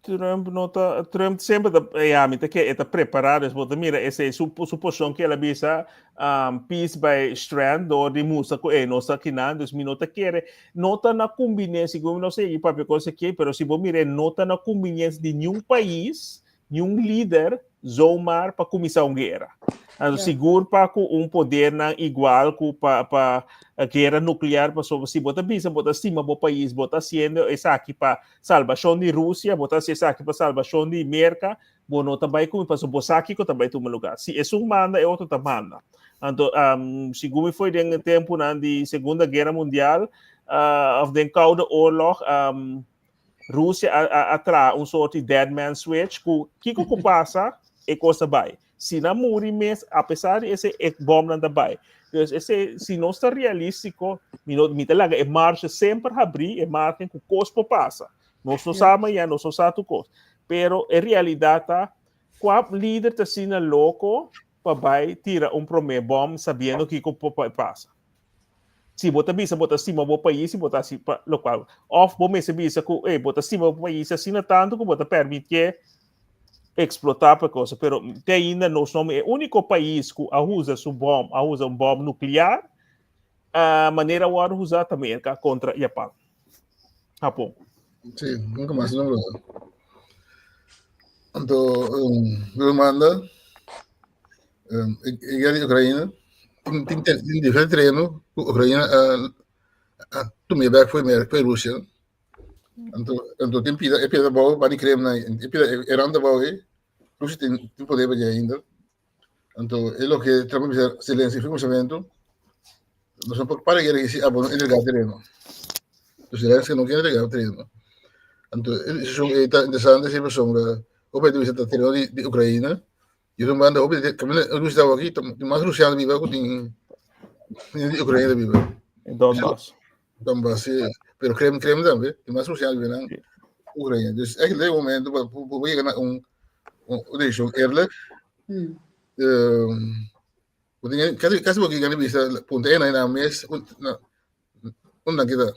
Trump no ta, Trump semper ta, ya, mi ta ke e ta prepará, dus bo ta mira esei su, su posishon ku el a bisa, um, peace by strength, dor di mustra ku e nos ta kinan, dus mi no ta kere, no ta na kumbiniensia, sigur mi no sigui papia kos aki, pero si bo mira e no ta na kumbiniensia di niun pais, niun lider zomaar pa kuminsá un guera. Anto sigur pa ku un podernan igual ku pa pa guera nuklear pasobra si bo ta bisa bo ta stima bo pais bo ta hasiendo esaki pa salbashon di Rusia bo ta hasi esaki pa salbashon di Merka bo no ta bai kuminsá pasobra bo sa kiko ta bai tuma lugar. Si esun manda e otro ta manda. Anto segun mi foi den e tempunan di Segunda Guera Mundial of den Koude Oorlog Rusia a, a, a traha un soort di dead man switch ku kiko ku pasa e kos ta bai. Si nan muri mes, apesar di ese e bomnan ta bai. Dus ese, si nos ta realístiko, mi, no, mi ta laga e marge semper habrí, e margen ku kos por pasa. Nos no sa mañana, nos no sa tur kos. Pero e realidat ta, kua lider ta asina loko pa bai tira un promé bom sabiendo kiko por pasa? Si bo ta bisa bo ta stima bo pais i bo ta hasi pa lokual. Òf bo mester bisa ku ey bo ta stima bo pais asina tantu ku bo ta permitié eksplotá pa e kosa. Pero te ainda nos no e úniko pais ku a usa su bòm, a usa un bòm nuklear manera a wòrdu usá ta Merka kontra Japan, Hapon. Sí, nunka mas no brother. Anto um, manda um, e, e guerra di Ucraina tin tin tin diferente terreno ku Ucraina a a tuma bek foi Mer foi Rusia. Anto anto tin pida e pida bou pa di krem na e pida e randa bou e Rusia tin tin poder pa ainda. Anto e loke Trump a bisa Zelensky fin kuminsamentu nos no por para e guerra aki si abo no entrega tereno. Zelensky no kier entrega tereno. Anto e desishon ei ta interesante si pasobra hopi hende bisa ta tereno di di Ukraina y otro banda hopi kaminda Rusia ta aki tin mas rusiano biba ku tin di Ukraina ta biba. Donbass. Donbass si pero Krem Krem tambe tin mas rusiano biba nan Ukraina. Dus eigenlijk e momento pa pa yega na un un desishon eerlijk. Bo tin kasi kasi bo kiga bisa punta e na mes na unda kita.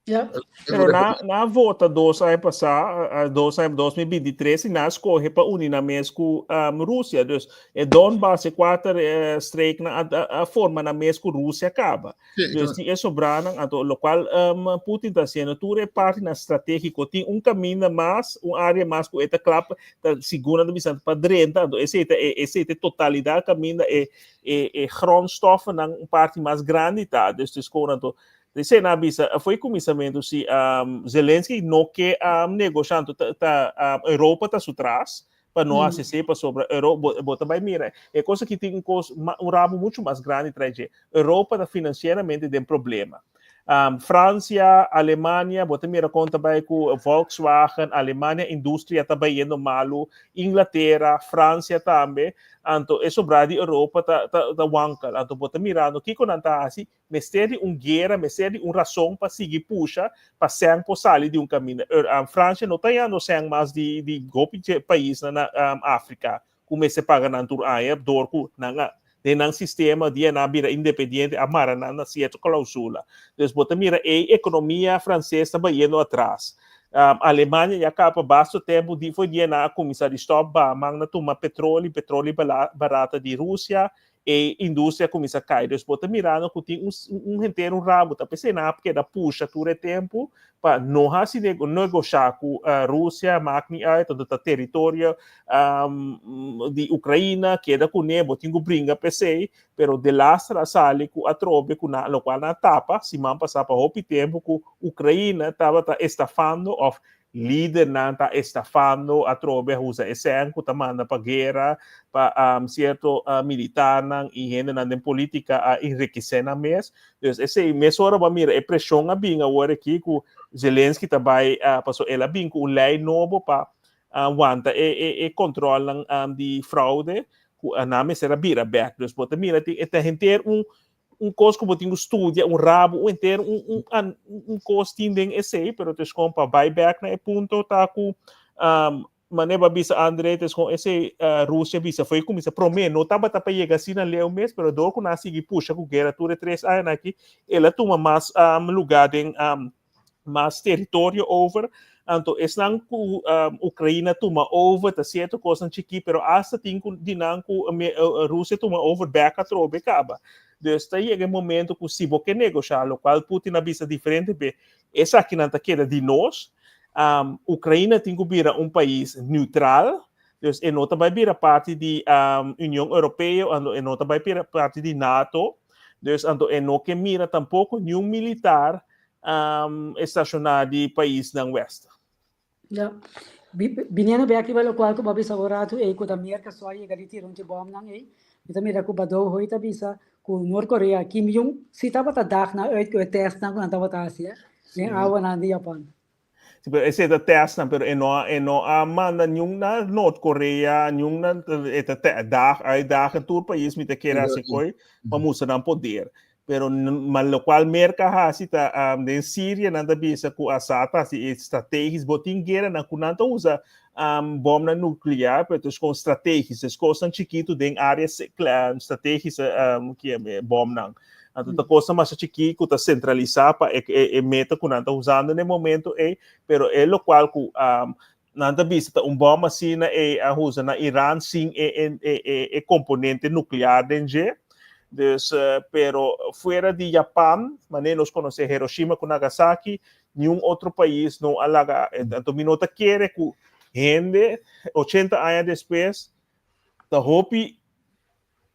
Ja. Pero na, na vota dos aña pasá, dos aña 2023, i na escoge pa uni na mes ku um, Rusia. Dus e Donbass, e kuater eh, streeknan a, a, a forma na mes ku Rusia kaba. Sí, Dus tin e sobranan, anto lokual um, Putin ta haciendo, tur e partinan stratégico, tin un caminda mas, un área mas ku e ta kla pa, ta segun nan ta bisa pa drenta, anto esei ta e, esei ta e totalidad caminda e, e, e grondstoffennan un parti mas grandi ta. Dus dus kon anto Esei nan a bisa foi kuminsamentu si Zelensky no ke negosha anto ta ta Europa ta su tras. pa no hasi esei pasobra Europa bo ta bai mira e kos aki tin un kos un rabo muchu mas grandi tras dje. Europa ta finansieramente den problema. Fransia, Alemania, bo ta mira kon ta bai ku Volkswagen, Alemania industria ta bayendo malu, Inglatera, Fransia tambe, anto e sobrá di Europa ta ta ta wankel. Anto bo ta mirando kiko nan ta hasi, mester di un guera, mester di un rason pa sigui pusha pa sèn por sali di un kaminda. Fransia no ta yando sèn mas di di hopi paisnan na Afrika. ku mester paga nan tur aña dor ku nan a den nan sistema dia nan a bira independiente a mara nan na sierto klausula. Dus bo ta mira ei ekonomia franses ta bayendo atras. Alemania ya kaba pa basto tempu di for dia nan a kuminsá di stòp baha man na tuma petroli, petroli barata di Rusia e industria cuminsa cay. Dus bo ta mirando cu tin un, un henter un rabo. Ta pesey nan a keda pusha tur e tempo pa no haci negosha cu uh, Rusia, maakt niet uit, want ta territorio um, di Ucraina, keda cu ne, bo tin cu bringa pesey, pero de laster a sali cu atrobe cu na, locual nan tapa, siman pasa pa hopi tempo cu Ucraina tabata estafando of Lidernan ta estafando atrobe a usa e sèn ku ta manda pa guera pa sierto militarnan i hendenan den politika a enrikisé nan mes. Dus esei mesora bo a mira e preshon a bin awor aki ku Zelensky ta bai pasobra el a bin ku un lei nobo pa wanta e kontrolnan di fraude ku nan mester a bira bèk. Dus bo ta mira tin e ta henter un un kos ku bo tin ku studia, un rabo, un enter, un, un, un, un kos tin den esei, pero tes kon pa bai back na e punto ta ku um, mane ba bisa Andre, tes kon esei uh, Rusia bisa foi kumisa prome, no tabata pa yega asina leu mes, pero dor ku nan sigui pusha ku guera tur e tres aña aki, el a tuma mas um, lugar den um, mas territorio over. Anto esnan ku um, Ukraina tuma over, ta cierto cosnan chiki, pero hasta tin ku di nan ku me, uh, Rusia tuma over back atrobe kaba. Dus ta yega e momento ku si bo ke negosha, lo cual Putin a bisa diferente be, esakinan ta keda di nos. Um, Ukraina tin ku bira un pais neutral, dus e no ta bai bira parti di um, Union Europeo, anto e no ta bai bira parti di NATO, dus anto e no ke mira tampoko niun militar um, estashoná di paisnan west. Ja. Biniendo bek riba lokual ku bo a bisa un ratu ei ku ta Merka so a yega di tira un dje bòmnan ei, mi ta mira ku Badou Hoi ta bisa ku Noord Korea Kim Jong si tabata dag nan uit ku e tèstnan ku nan tabata hasi den awanan di Japan. Sí, pero ese ta testnan, pero e no, e no a manda niun na Noord Korea, niun na e ta te, dag uit dag in tur pais mi ta kere hasi koi pa mustra nan poder. Pero ma locual Merca hasi ta um, den Syria nan ta bisa ku Assad ta hasi e strategisch bo tin guera nan ku nan ta usa um, bomnan nuclear, pero het is gewoon strategisch. Es kosnan chikitu den área strategisch um, ki bomnan. Anto ta kosnan masha chikí ku ta sentralisá pa e, e, e meta ku nan ta usando na e momento ei, pero e lokual ku um, nan ta bisa ta un bom asina ei a usa na Iran sin e, e, e, e, e komponente nuklear den dje. Dus, uh, pero fuera di Japan, manera nos konosé Hiroshima ku Nagasaki, niun otro pais no a laga. Anto mi no ta kere ku hende 80 aña despues ta hopi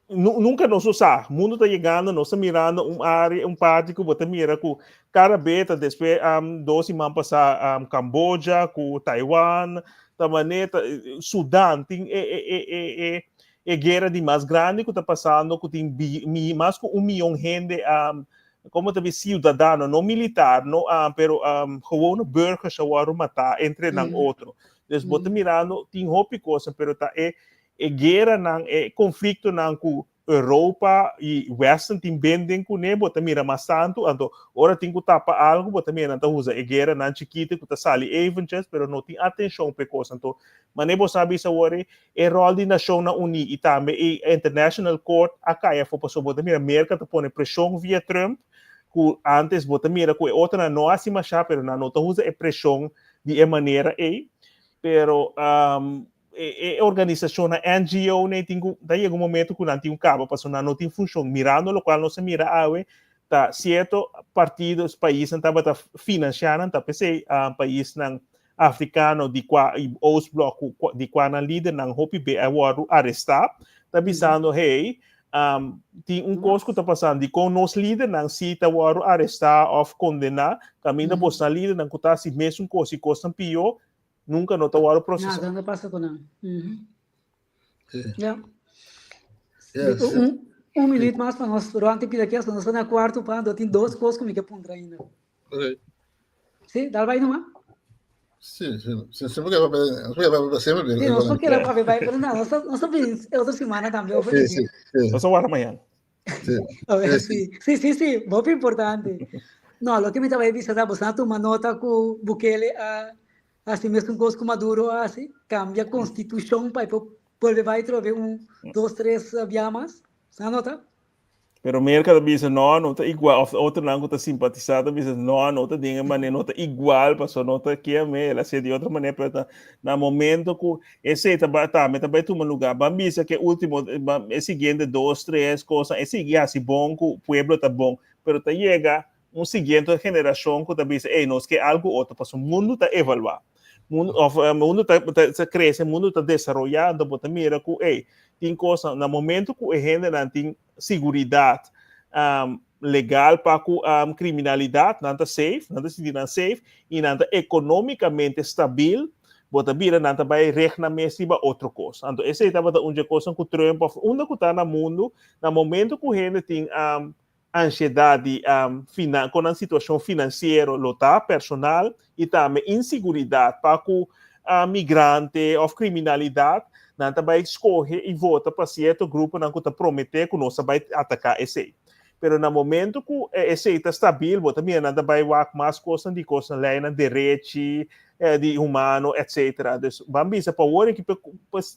nunca nos lo sa. Mundo ta yegando, nos ta mirando un área, un parti ku bo ta mira ku kada be ta despues um, dos siman pasá um, Camboya, ku Taiwan, ta manera, Sudan tin e, e, e, e, e, e guera di mas grandi ku ta pasando, ku tin bi, mi, mas ku un mion hende um, komo ta bisa siudadano, no militar, no, um, pero um, gewone burgers a wòrdu matá entre nan otro. Dus bo ta mirando, tin hopi kosa, pero ta e E gueranan, e konfliktonan ku Europa i Westen tin ben den kuné, bo ta mira mas tantu. Anto, ora tin ku tapa algu, bo ta mira nan ta usa e gueranan chikitu ku ta sali eventjes, pero no tin atenshon pa e kos. Anto, manera bo sa bisa awor ei, e ròl di Nashonnan Uní i tambe e International Court a kai afó, pasobra bo ta mira Merka ta pone preshon via Trump, ku ántes bo ta mira ku e otronan no hasi mashá, pero nan no ta usa e preshon di e manera ei. Pero e, e organisashonnan NGO nan tin ku ta yega un momento ku nan tin ku kaba pasobra nan no tin funshon. Mirando lokual nos a mira awe ta sierto partidos, paisnan tabata finansiá nan, ta p'esei paisnan afrikano di kua i Oostblok ku di kua nan lidernan hopi be a wòrdu arestá, ta bisando hey, tin un kos ku ta pasando dikon nos lidernan si ta wòrdu arestá òf kondená, kaminda bosnan lidernan ku ta hasi mesun kos i kosnan pió. nunka no ta wòrdu prosesá. Nada no pasa ku nan. Sí. Ja. Yes. Un minuut mas pa nos rond pida kes, nos ta na kuarto pa, do tin dos kos ku mi ke puntra ainda. Okay. Sí, dal bai numa. Sí, sí. Sí, sí, porque porque porque siempre. Sí, nos no quiere papia bai, pero no, nos nos bin otro semana tambe. Sí, sí, sí. Nos a mañana. Sí. Sí, sí, sí, sí, hopi importante. No, loke mi tabata bisa ta, boso a tuma nota ku Bukele a hasi mesun kos ku Maduro a hasi, kambia konstitushon pa e por bolbe bai trobe un, dos, tres bia mas. Boso a nota? Pero Merka ta bisa no, no ta igual, of otronan ku ta simpatisá ta bisa no, no ta den e manera, no ta igual, pasobra no ta ke me, el a hasié di otro manera, pero ta na momento ku esei ta bai tambe ta bai tuma lugá. Ban bisa ku e último, e siguiente dos, tres kosnan, e sigui hasi bon ku pueblo ta bon, pero ta yega un siguiente generashon ku ta bisa, ey, nos ke algu otro, pasobra mundu ta evaluá. Mundu, of mundu ta, ta, ta krese, mundu ta desaroyá, anto bo ta mira ku, ey, tin kosnan, na momento ku e hendenan tin siguridat um, legal pa ku um, kriminalidat, nan ta safe, nan ta sinti nan safe, i nan ta ekonómikamente stabil, bo ta bira nan ta bai reg nan mes riba otro kos. Anto esei tabata un dje kosnan ku Trump of unda ku ta na mundu, na momento ku hende tin um, ansiedat di um, kon nan situashon finansiero lo ta, personal, i tambe insiguridat pa ku uh, migrante of kriminalidat, nan ta bai skohe i vota pa sierto gruponan ku ta prometé ku nos ta bai ataká esei. Pero na momento ku esei ta stabil, bo ta mira nan ta bai wak mas kosnan di kosnan leinan derechi, di humano, etcetera. Dus ban bisa pa awor aki, pa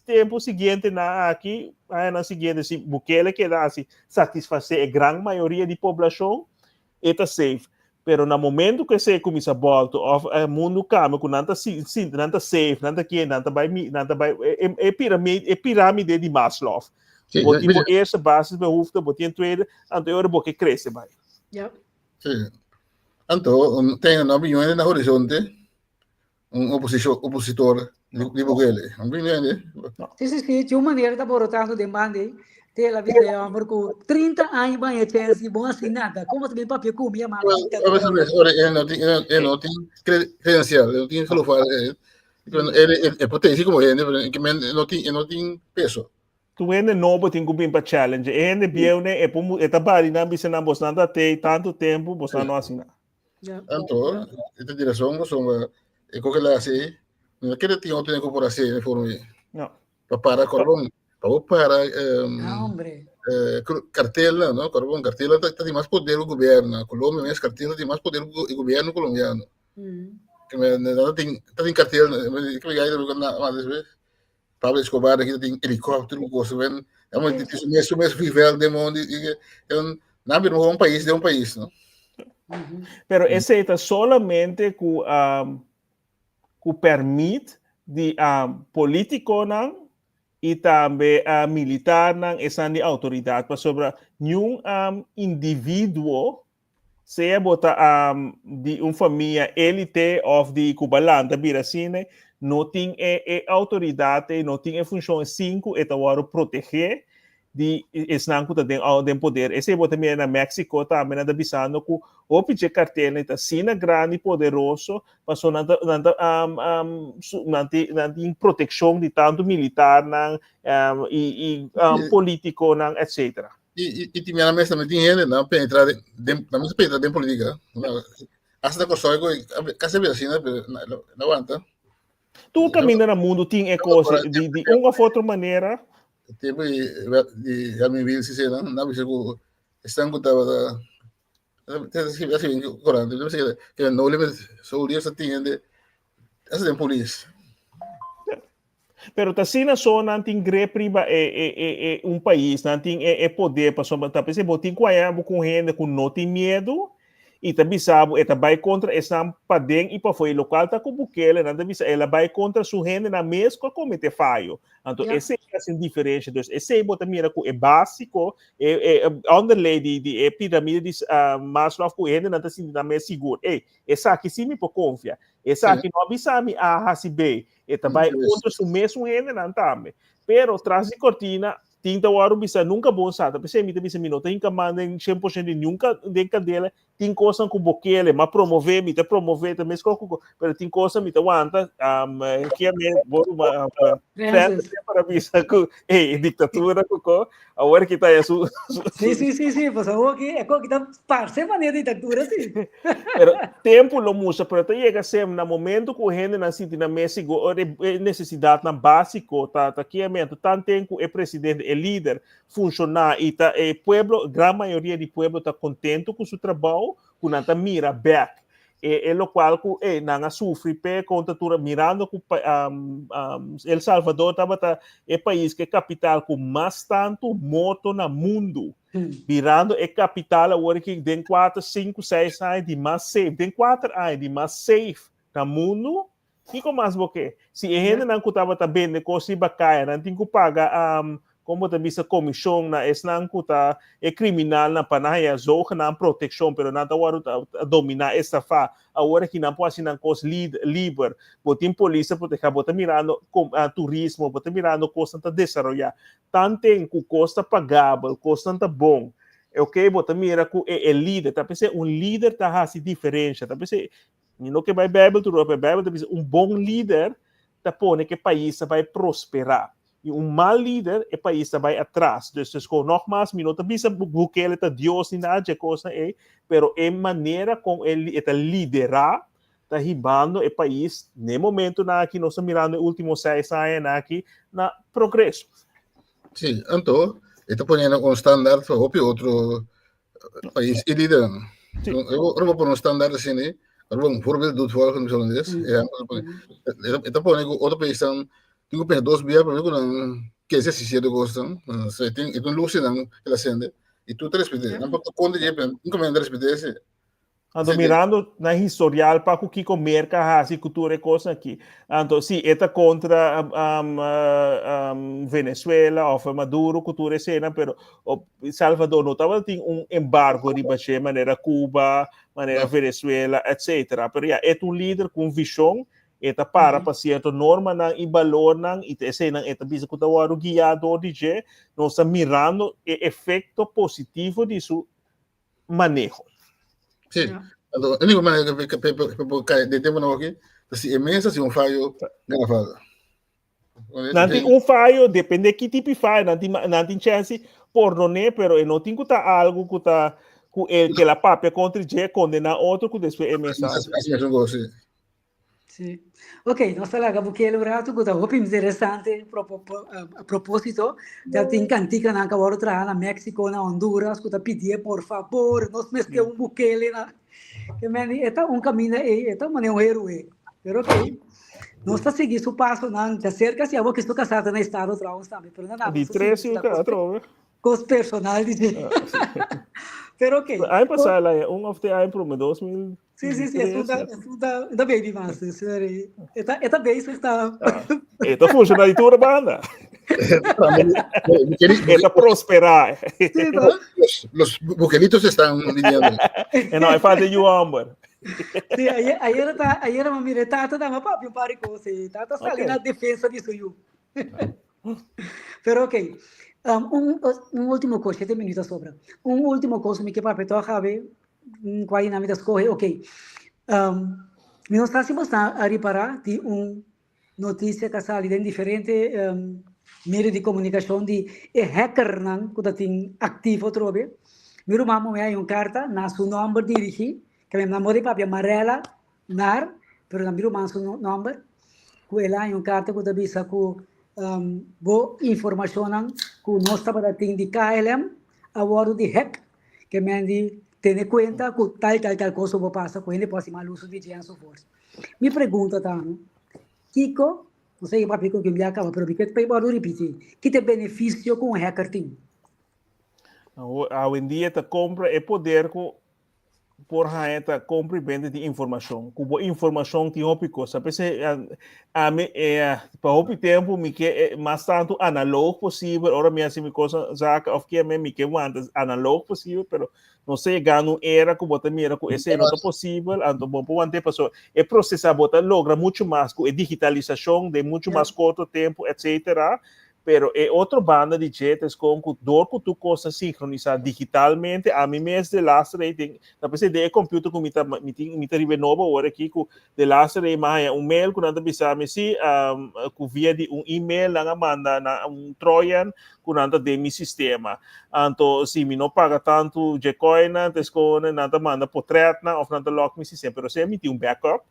tempo siguiente nan aki, añanan siguiente, si Bukele keda hasi satisfasé e gran mayoria di poblashon, e ta safe. Pero na momento ku esei kuminsá bòltu òf e mundu kambia ku nan ta sinti nan ta safe, nan ta kier, nan ta bai nan ta bai e piramide e piramide di Maslow. Bo tin bo eerste basisbehoefte, bo tin tweede, anto e ora bo ke krese bai. Sí. Anto, un, ten un opinion na horizonte, un oposition, opositor di Bukele. Un opinion de. Sí, sí, sí, tinha uma maneira tá borotando de mande, te la vida de homem com 30 anos banha chance, bom assim nada. Como também papia comia mal. Ora, ele não tem, ele não tem credencial, ele não tem geloofwaardigheid. Ele, ele, ele potência como ele, ele não tem, ele não tem peso. Tur hende nobo tin ku bin pa challenge. E hende bieu ne e por e ta bari nan bisa nan bosnan ta tei tantu tempu bosnan no hasi nada. Anto, e ta dirason pasobra e koke la hasi, no kere tin otro hende ku por hasi e forma ei. No. Pa para korbon, pa bo para Ah, hombre. kartelnan, no? Korbon, kartelnan ta tin mas poder ku gobierno. Na Colombia mes kartel ta tin mas poder ku e gobierno colombiano. Ke men ta tin ta tin kartel, ke men ya na mas Pablo Escobar aki tin helicóptero ku cosa ben amo di su mes su mes nivel de mundo y un na bira un país de un país no. Pero esei ta solamente ku um, ku permit di um, politikonan i tambe uh, militarnan esan di autoridad pasobra niun um, individuo Sea bo ta di un famia elite of di ku balanta bira asina, no tin e e outoridat ei, no tin e funshon sin ku e ta wòrdu protegé di esnan ku ta den den poder. Esei bo ta mira na Mexico tambe nan ta bisando ku hopi dje kartelnan ta asina grandi i poderoso pasobra nan ta nan ta nan tin nan tin protekshon di tantu militarnan i i politikonan etcetera. I, i, i tin mera mes tambe tin hende nan penetra den, den, nan mes penetra den politica. Hasta Kòrsou ku kasi a bira asina, pero na, na aguanta. Tur kaminda na mundu tin e kos di, di un of otro manera. Tempo di, di Hermin Wilson sena, nan bisa ku esnan ku tabata así en korant, que no limit soldiers tin hende, hasta den polis. Pero ta asina so nan tin grip riba e, e, e, e un pais, nan tin e, e poder pasobra ta p'esei bo tin ku haña bo ku un hende ku no tin miedu i ta bisa bo e ta bai kontra esnan paden i pafó i lokual ta ku Bukele nan ta bisa el a bai kontra su hendenan mes ku a komete fayo. Anto Ja. esei ta hasi un diferensha. Dus esei bo ta mira ku e básiko, e, e, e onderlei di, di e piramide di uh, Maslow ku hendenan ta sinti nan mes sigur. Ey, esaki sí mi por konfia. Esaki no a bisa mi A hasi B. E ta bai kontra su mesun hendenan tambe. Pero tras di kortina tin ta wòrdu bisa nunka bon sa. Ta p'esei mi ta bisa mi no ta hinka man den 100% di nunka den kandela. Tin kosnan ku Bukele m'a promové, mi ta promové, ta meskos ku pero tin kosnan mi ta wanta, um, kia me bo um, Francis. para bisa ku eh diktatura ku ko, awor ki ta ya su, su, Sí, sí, sí, sí, pues awor ki e ko ki ta parse manera diktatura sí. Pero tempu lo mustra, pero ta yega sem na momento ku hendenan sinti nan mes sigur, ora e nesesidatnan básiko ta ta kia me, anto tanten ku e presidente, e lider funshoná i ta e pueblo, gran mayoria di pueblo ta kontentu ku su trabou, ku nan ta mira bèk e e lokual ku e nan a sufri p'e kontra tur mirando ku El Salvador tabata e pais ku e kapital ku mas tantu morto na mundu, birando e kapital awor aki den kuater, sinku, seis aña di mas safe, den kuater aña di mas safe na mundu. Kiko mas bo ke? Si e hendenan ku tabata bende kos riba kaya, nan tin ku paga kon bo ta bisa komishon na esnan ku ta e kriminalnan pa nan haya zogenaamd protekshon, pero nan ta wòrdu ta dominá estafá. Awor aki nan por hasi nan kos liber. Bo tin polis ta protehá, bo ta mirando turismo, bo ta mirando kosnan ta desaroyá. Tanten ku kos ta pagabel, kosnan ta bon, oke, bo ta mira ku e lider, ta p'esei un lider ta hasi diferensha, ta p'esei Mi no ke bai Bijbel tur, pero Bijbel ta bisa un bon lider ta pone ke pais ta bai prosperá. I un mal lider e pais ta bai atras. Dus dus kon nogmaals mi no ta bisa Bukele ta Dios ni nada dje kosnan ei, pero e manera kon e e ta liderá ta hibando e pais n'e momentonan aki nos ta mirando e ultimo seis añanan aki na progreso. Sí, anto e ta poniendo un standaard pa hopi otro pais i lidernan. Sí. Ora bo pone un standaard asina, ora bo un voorbeeld doet volgen, mi holandés, ja, e ta pone ku otro paisnan tin ku pensa dos bia prome ku nan kese hasi sierto kosnan. Se tin e tin lusinan ke ta sende i tur ta respet'é. Nan por ta kontra dje, pero nunka men ta respet'é si. Anto mirando na historial pa ku kiko Merka hasi ku tur e kosnan aki. Anto si e ta kontra um, um, Venezuela of Maduro ku tur esena, pero op Salvador no tabatin un embargo riba dje manera Cuba, manera Venezuela, etc. Pero ya, e ta un lider ku un vishon, e ta para pa sierto normanan i balornan i ta eseinan e ta bisa ku ta wòrdu guiá dor di dje. Nos ta mirando e efekto positivo di su maneho. Sí. Ja. Anto, e único manera que que que que cae de tempo no aquí, si e mesa si un fallo grafado. Nan tin un fallo, depende ki tipo fallo, nan tin nan tin chance pordone, pero e no tin ku ta algo ku ta ku el que la papia contra dje condena otro ku despues e mesa. Así es un gozo, sí. Sí. Ok, nos ta laga Bukele un ratu ku ta hopi interesante a propósito. Ya tin kantikanan ku a wòrdu traha na Mexico, na Honduras, ku ta pidié por fabor, nos mester un Bukele na. Ke men e ta un kaminda ei, e ta manera un héroe. Pero ok, nos ta sigui su pasonan djaserka si abo kisto kasá ta na estado trouwens tambe, pero na nada, Di nos ta tres sigui yu ka atrobe. Kos personal di dje. Pero ok. Aña pasá el a un of te aña prome, 2000. Sí, sí, sí, es un, es un da, da baby master, sorry. Eta, eta bezig ta. Ah, eta funciona di tur banda. Eta prospera. Sí, no? Los bukelitos están lidiando. E no, e falta yu homber. Sí, ayer, ayer ta, ayer ma mire tata da ma papi un par de cosas. Tata sali na defensa di su yu. Pero ok, um, un, un último cosa, siete minutos sobra. Un último cosa mi ke papia toch awe, kua di nan mi ta skohe, ok. Um, mi no sa si bo sta a ripará di un notisia ku a sali den diferente um, medio di komunikashon di e hackernan ku ta tin aktivo atrobe. Mi ruman muhé haña un karta na su nòmber dirigí, ke mi nan mor di papia Marela Nar, pero na mi ruman su nòmber, ku el a haña un karta ku ta bisa ku bo informashonnan ku nos tabata tin di KLM a wòrdu di hack, ke men di tene kuenta ku tal tal tal kos lo por pasa ku hende por hasi mal uso di dje ensovoorts. Mi pregunta ta, kiko, no sé papia ku mi a kaba, pero mi ke pa wòrdu ripití, ki ta e benefisio ku un hacker tin? Awendia ta kompra e poder ku por haña ta compra y vende di informacion. Cu bo informacion tin hopi cosa. P'esei ami pa hopi tempo mi ke mas tanto analoog posibel. Ora mi haci mi cosa zaken of kieme mi ke wanta analoog posibel, pero nos ta yegando un era cu bo ta mira cu esei no ta posibel, anto bo por want'é pasobra e procesa bo ta logra mucho mas cu e digitalisacion den mucho mas corto tempo, etcetera. Pero e otro banda di dje ta eskon ku dor ku tur kos ta sinkronisá digitalmente, ami mes de laatste rei tin, ta p'esei den e computer ku mi ta mi tin mi ta riba e nobo awor aki ku de laatste rei mi a haña un mail ku nan ta bisa mi si ku via di un email nan a manda na un trojan ku nan ta den mi sistema. Anto si mi no paga tantu dje koinan ta eskon nan ta manda potretnan òf nan ta lòk mi sistema, pero si mi tin un backup.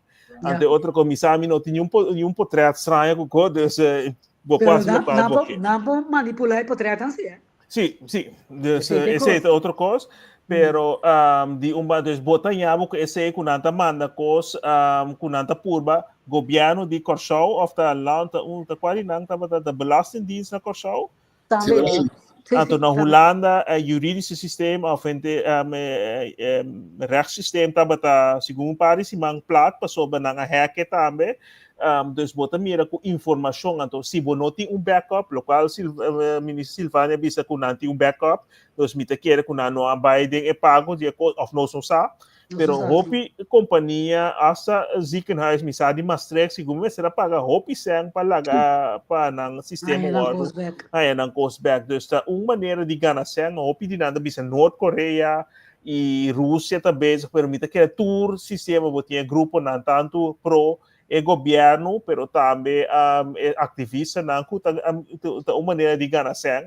Anto e otro kos mi sa mi no tin niun potret straño ku ko dus Bo Pero quasi na, local na, bo po, ke. na po manipula e potretan sí, eh? Sí, sí. Dus Esei eh, te esei kos. ta otro kos. Pero di un ba, dus bo ta ñabo ku esei ku nan ta manda kos ku nan ta purba gobièrnu di Kòrsou òf ta land ta un ta kua di nan tabata ta belastingdienst na Kòrsou. Sí, Tambe. belasting. Sí, Anto sí, na tambe. Hulanda e juridische systeem of hente rechtssysteem tabata segun un par di siman plat pasobra nan a hacke tambe. Dus bo ta mira ku informashon anto si bo no tin un backup lokual Minister Silvania a bisa ku nan tin un backup dus mi ta kere ku nan no a bai den e pago di e kos of nos no sa. Nos Pero no sa, sí. hopi kompania hasta ziekenhuis mi sa di Maastricht segun mi mester a paga hopi sèn pa laga pa nan sistema Haña nan wòrdu kos bèk. haña nan kos bèk. Dus ta un manera di gana sèn. Hopi di nan ta bisa Noord Korea i Rusia ta bezig pero mi ta kere tur sistema bo tin e gruponan tantu pro e gobièrnu pero tambe e aktivistanan ku ta ta un manera di gana sèn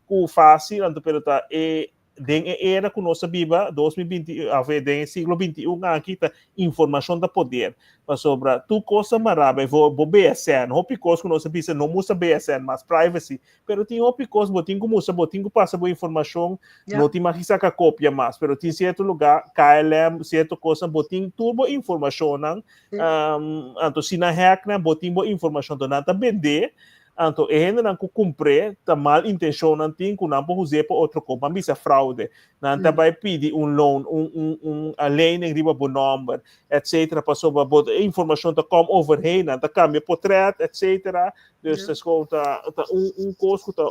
ku fásil anto pero ta e Den e era ku nos ta biba, 2020, of den e siglo 21 aki, ta informashon ta poder. Pasobra tur kos ta mará bai bo bo BSN. Hopi kos ku nos a bisa no mustra BSN mas, privacy. Pero tin hopi kos bo tin ku mustra, bo tin ku pasa bo informashon, Ja. no tin mag di saka kopia mas. Pero tin sierto lugá, KLM, sierto kosnan, bo tin tur bo informashonnan. Sí. Anto si nan hack nan, bo tin bo informashon. Anto nan ta bendé. Anto e hendenan ku kumpr'é ta mal intenshonnan tin ku nan por us'é pa otro kos, ban bisa fraude. Nan ta bai pidi un loan, un un un lening riba bo nòmber, etcetera, pasobra bo e informashon ta kòm overheen, nan ta kambia potrèt, etcetera. Dus ta gewoon ta ta un un kos ku ta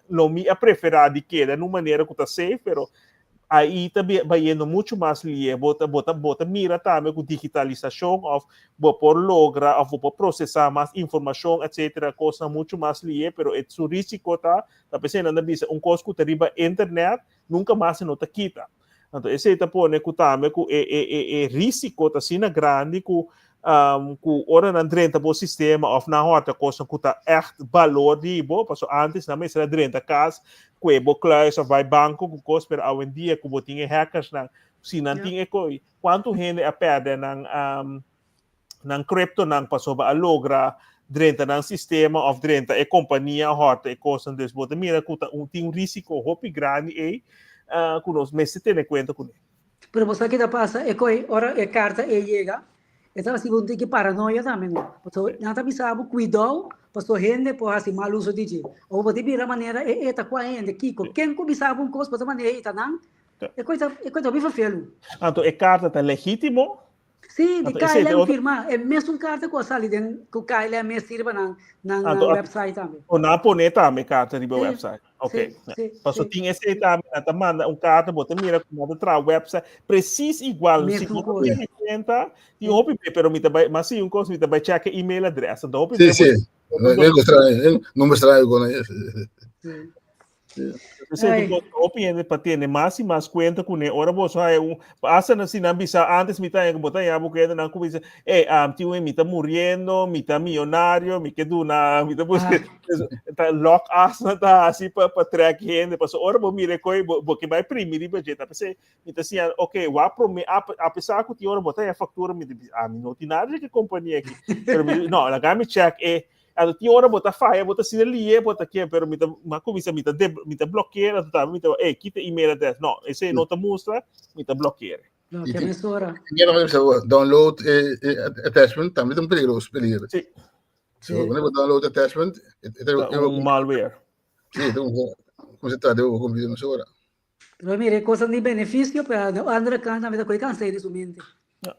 lo mi a preferá di keda na un manera ku ta safe, pero Ahí ta bayendo mucho mas lié. Bo ta, bo ta, bo ta mira tambe ku digitalisashon òf bo por logra òf bo por prosesá mas informashon etcetera, kosnan mucho mas lié, pero e su risiko ta, ta p'esei nan ta bisa un kos ku ta riba internet nunka mas e no ta kita. Anto esei ta pone ku tambe ku e e e e risiko ta asina grandi ku ku ora nan drenta bo sistema of nan hòrta kosnan ku ta ègt balor di bo, pasobra ántes nan mester a drenta kas kue bo kluis of bai banko ku kos, pero awendia ku bo tin e hackersnan, si nan tin e koi, kuantu hende a pèrdè nan nan cryptonan pasobra a logra drenta nan sistema of drenta e kompania a hòrta e kosnan, dus bo ta mira ku ta un tin un risiko hopi grandi ei ku nos mester tene kuenta kuné. Pero bo sa ki ta pasa? E koi ora e karta ei yega, e ta hasi bo un tiki paranoia tambe no. Pasobra nan ta bisa bo kuidou pasobra hende por hasi mal uso di dje. Ora bo ta bira manera e e ta kua hende, kiko, ken ku bisa bo un kos bo ta manera ei ta nan, e koi ta e koi ta hopi ferfelu. Anto e karta ta legítimo? Sí, di KLM firma. E mesun karta ku a sali den ku KLM mes tin riba nan nan Anto a website tambe. O nan a pone tambe karta riba Sí, website. Ok. sí, sí, Paso sí. tin esei tambe, nan ta manda un karta, bo ta mira ku nan ta traha website precies igual. Si Mesun bo no kos. tene kuenta, tin Sí. hopi be, pero mi ta bai, mas si un kos, mi ta bai check e email adres. Anto hopi Sí, be bo sí. bo No, no, no me extraño con eso. Sí. Esei ta hopi hende pa tene mas i mas kuenta kuné. Ora boso haña un, hasta na si nan bisa antes mi ta haña ku bo ta haña bo ku hende nan kuminsa, ey, tin un mi ta muriendo, mi ta miyonario, mi ke duna, mi ta buska, ta lòk hasta ta hasi pa pa trèk hende. Pasobra ora bo mira e koi bo bo ke bai primi riba dje. Ta p'esei mi ta siña, ok, wak promé, apesar ku tin ora bo ta haña faktura mi ta bisa, ami no tin nada di ke kompania aki. Pero mi di, no, laga mi chèk e Anto tin ora bo ta faya, bo ta asina lié, bo ta ke, pero mi ta, mi a kuminsá, mi ta de, mi ta blòkeer, anto tambe mi ta, ey, kita email address. No, esei no ta mustra, mi ta blòkeer. Blòkea mesora. Tin hende bisa bo download e, e attachment tambe ta un peligroso, peligro. Sí. So, wanneer bo download attachment, e, e, Ta un malware. Sí, ta un, kuminsá trata bo computer mesora. Pero mira, e cosnan di beneficio, pero na andere kant tambe ta koe cansé di su mente. Ja.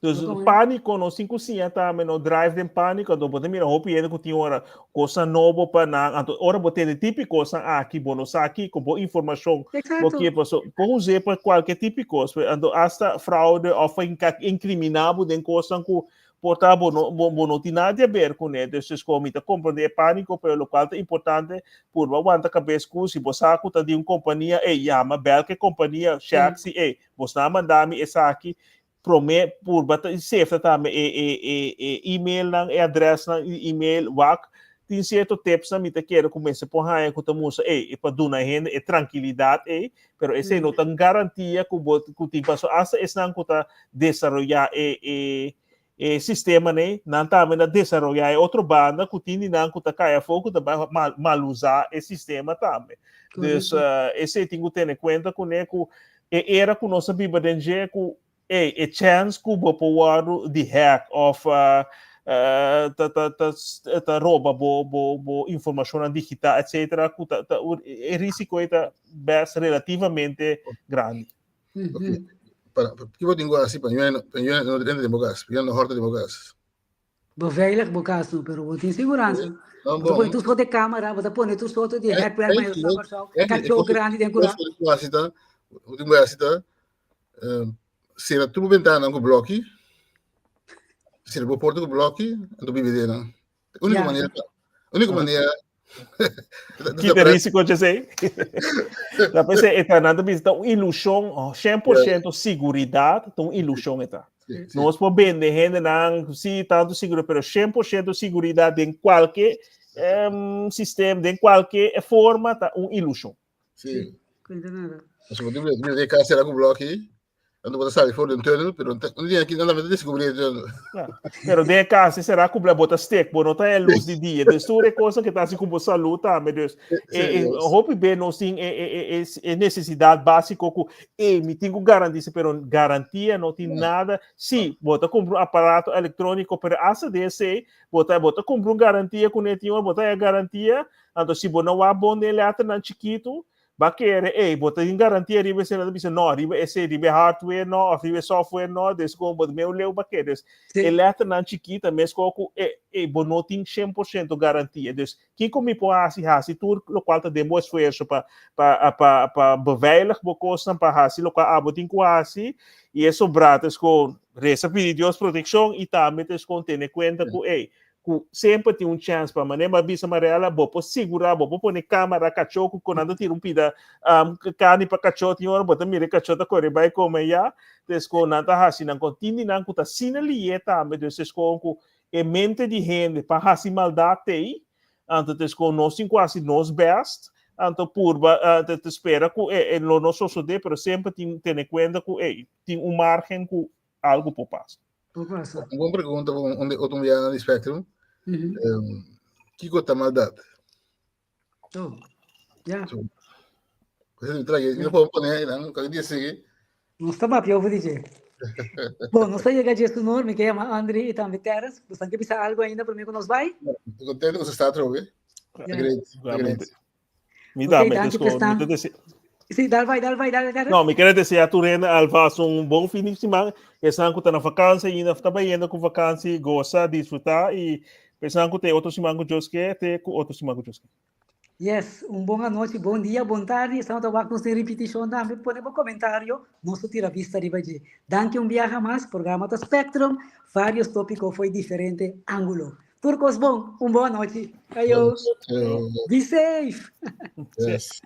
Dus panico no sin kusiña tambe no drive den panico, anto bo ta mira hopi hende ku tin ora cosnan nobo pa nan, anto ora bo tende tipi cosnan aki, bo no sa kiko, bo informacion, bo Exacto. kie paso, por us'é pa cualke tipi cos, anto hasta fraude of pa incrimina bo den cosnan ku. Por ta bo no bo bo no tin nada di haber kuné. Dus dus komo mi ta komprondé e pániko, pero lokual ta importante purba wanta kabes ku si bo sa ku ta di un kompania, ey, yama bèl ku e kompania, chèk si ey, bosnan a manda mi esaki, promé purba ta sefta tambe e e e e emailnan, e adrèsnan di email, wak tin sierto tipsnan mi ta kere ku mester por haña ku ta mustra ey, e pa duna hende e trankilidat ey, pero esei no ta un garantia ku bo ku tin paso asta esnan ku ta desaroyá e e e sistema nei, nan tambe ta desaroyá e otro banda ku tin di nan ku ta kai afó ku ta bai mal malusá e sistema tambe. Dus esei tin ku tene kuenta kuné ku e era ku nos a biba den dje ku ey e chèns ku bo por wòrdu di hack òf ta ta ta ta roba bo bo bo informashonnan digital etcetera ku ta ta e risiko ei ta bèst relativamente grandi. Oké. Pa ki bo tin ku hasi pa ño no drenta den bo kas, pa ño no hòrta den bo kas? Bo veilig bo kas no, pero bo tin siguransa. Bo ta pone tur sorto di kamera, bo ta pone tur sorto di hekwerk na na Kòrsou, kachó grandi den kurá. Bo tin ku hasi ta, bo tin ku hasi ta, sera tur bo bentananan ku blòki, sera bo porta ku blòki, anto biba den nan. Úniko manera, úniko manera. Kita risiko dje sei. La p'esei e ta nan ta bisa ta un ilushon, 100% siguridat ta un ilushon e ta. Nos por bende hendenan si tantu siguridat, pero 100% siguridat den kualke sistema, den kualke forma ta un ilushon. Sí. Cuenta nada. Als we doen, de kaas era ku blokkie. Anto bo ta sali for den tunnel, pero un dia aki nan ta descubrí e tunnel. Ja. Pero den cas será ku bo ta stek, bo no ta e luz di dia. Dus tur e cosa que ta hasi ku bo salud tambe. Dus e, e, hopi be nos tin e, e, e, e, e necesidad básico ku e mi tin ku garantisa, pero garantia no tin nada. Sí, bo ta kumpra un aparato elektróniko, pero hasta de ese, bo ta, bo ta kumpra un garantia ku ne tin, bo ta e garantia, anto si bo no wak bon den letternan chikitu, Ba kere, ey, bo ta tin garantia riba esei, nan ta bisa no, riba esei, riba e hardware no, of riba e software no, des kon bo meu leu ba kere. Des, e letternan chikita meskos ku e, e bo no tin 100% garantia. Dus, kiko mi por hasi? Hasi tur lokual ta den bo esfuerso pa, pa, pa, pa beveilig bo kosnan, pa hasi lokual abo tin ku hasi, i e sobrá ta eskon resa pidi Dios protekshon i tambe ta eskon tene kuenta ku, ey, ku semper tin un chèns pa manera bo a bisa Mariela bo por sigurá bo por pone kámara kachó ku ku nan ta tira un pida um, karni pa kachó tin ora bo ta mira e kachó ta kore bai kome ya des ku nan ta hasi nan kon tin di nan ku ta asina lié tambe dus es kon ku e mente di hende pa hasi maldat tei anto des ku nos tin ku hasi nos bèst anto purba uh, te, te spera ku e, e lo no sosodé pero semper tin tene kuenta ku ei tin un margen ku algo por pasa. Por pasa. Un bon pregunta pa un de otro biaha di Spectrum. Mm -hmm. um, kiko ta maldad? Oh, ja. So, pues, trae, yeah. puedo poner ahí, ¿no? Cada día sigue. Nos ta papia over DJ. Bom, nos ta llega dje su nor, mi ke yama Andri y tambe Terence. Bosan ke bisa algo ainda prome ku nos bai? Contento ku se está atrobe. Ja. Great, great. Mi Ok, tambe, danki dus pa mi esnan. ta dese- Sí, dal bai, dal bai, dal, dal. No, mi quiere desear tur hende alvast un bon fin de semana. Esnan ku ta na vakantie ainda ta bayendo ku vakantie, goza, disfruta y esnan ku te otro siman ku Dios ke, te ku otro siman ku Dios ke. Yes, un bon anochi, bon dia, bon tardi. Esnan ta wak nos den ripitishon tambe. Pone bo komentario, nos ta tira bista riba dje. Danki un biaha mas. Programa ta Spectrum, varios topiko fo'i diferente angulo. Tur kos bon, un bon anochi. Ayo. Be safe. Yes.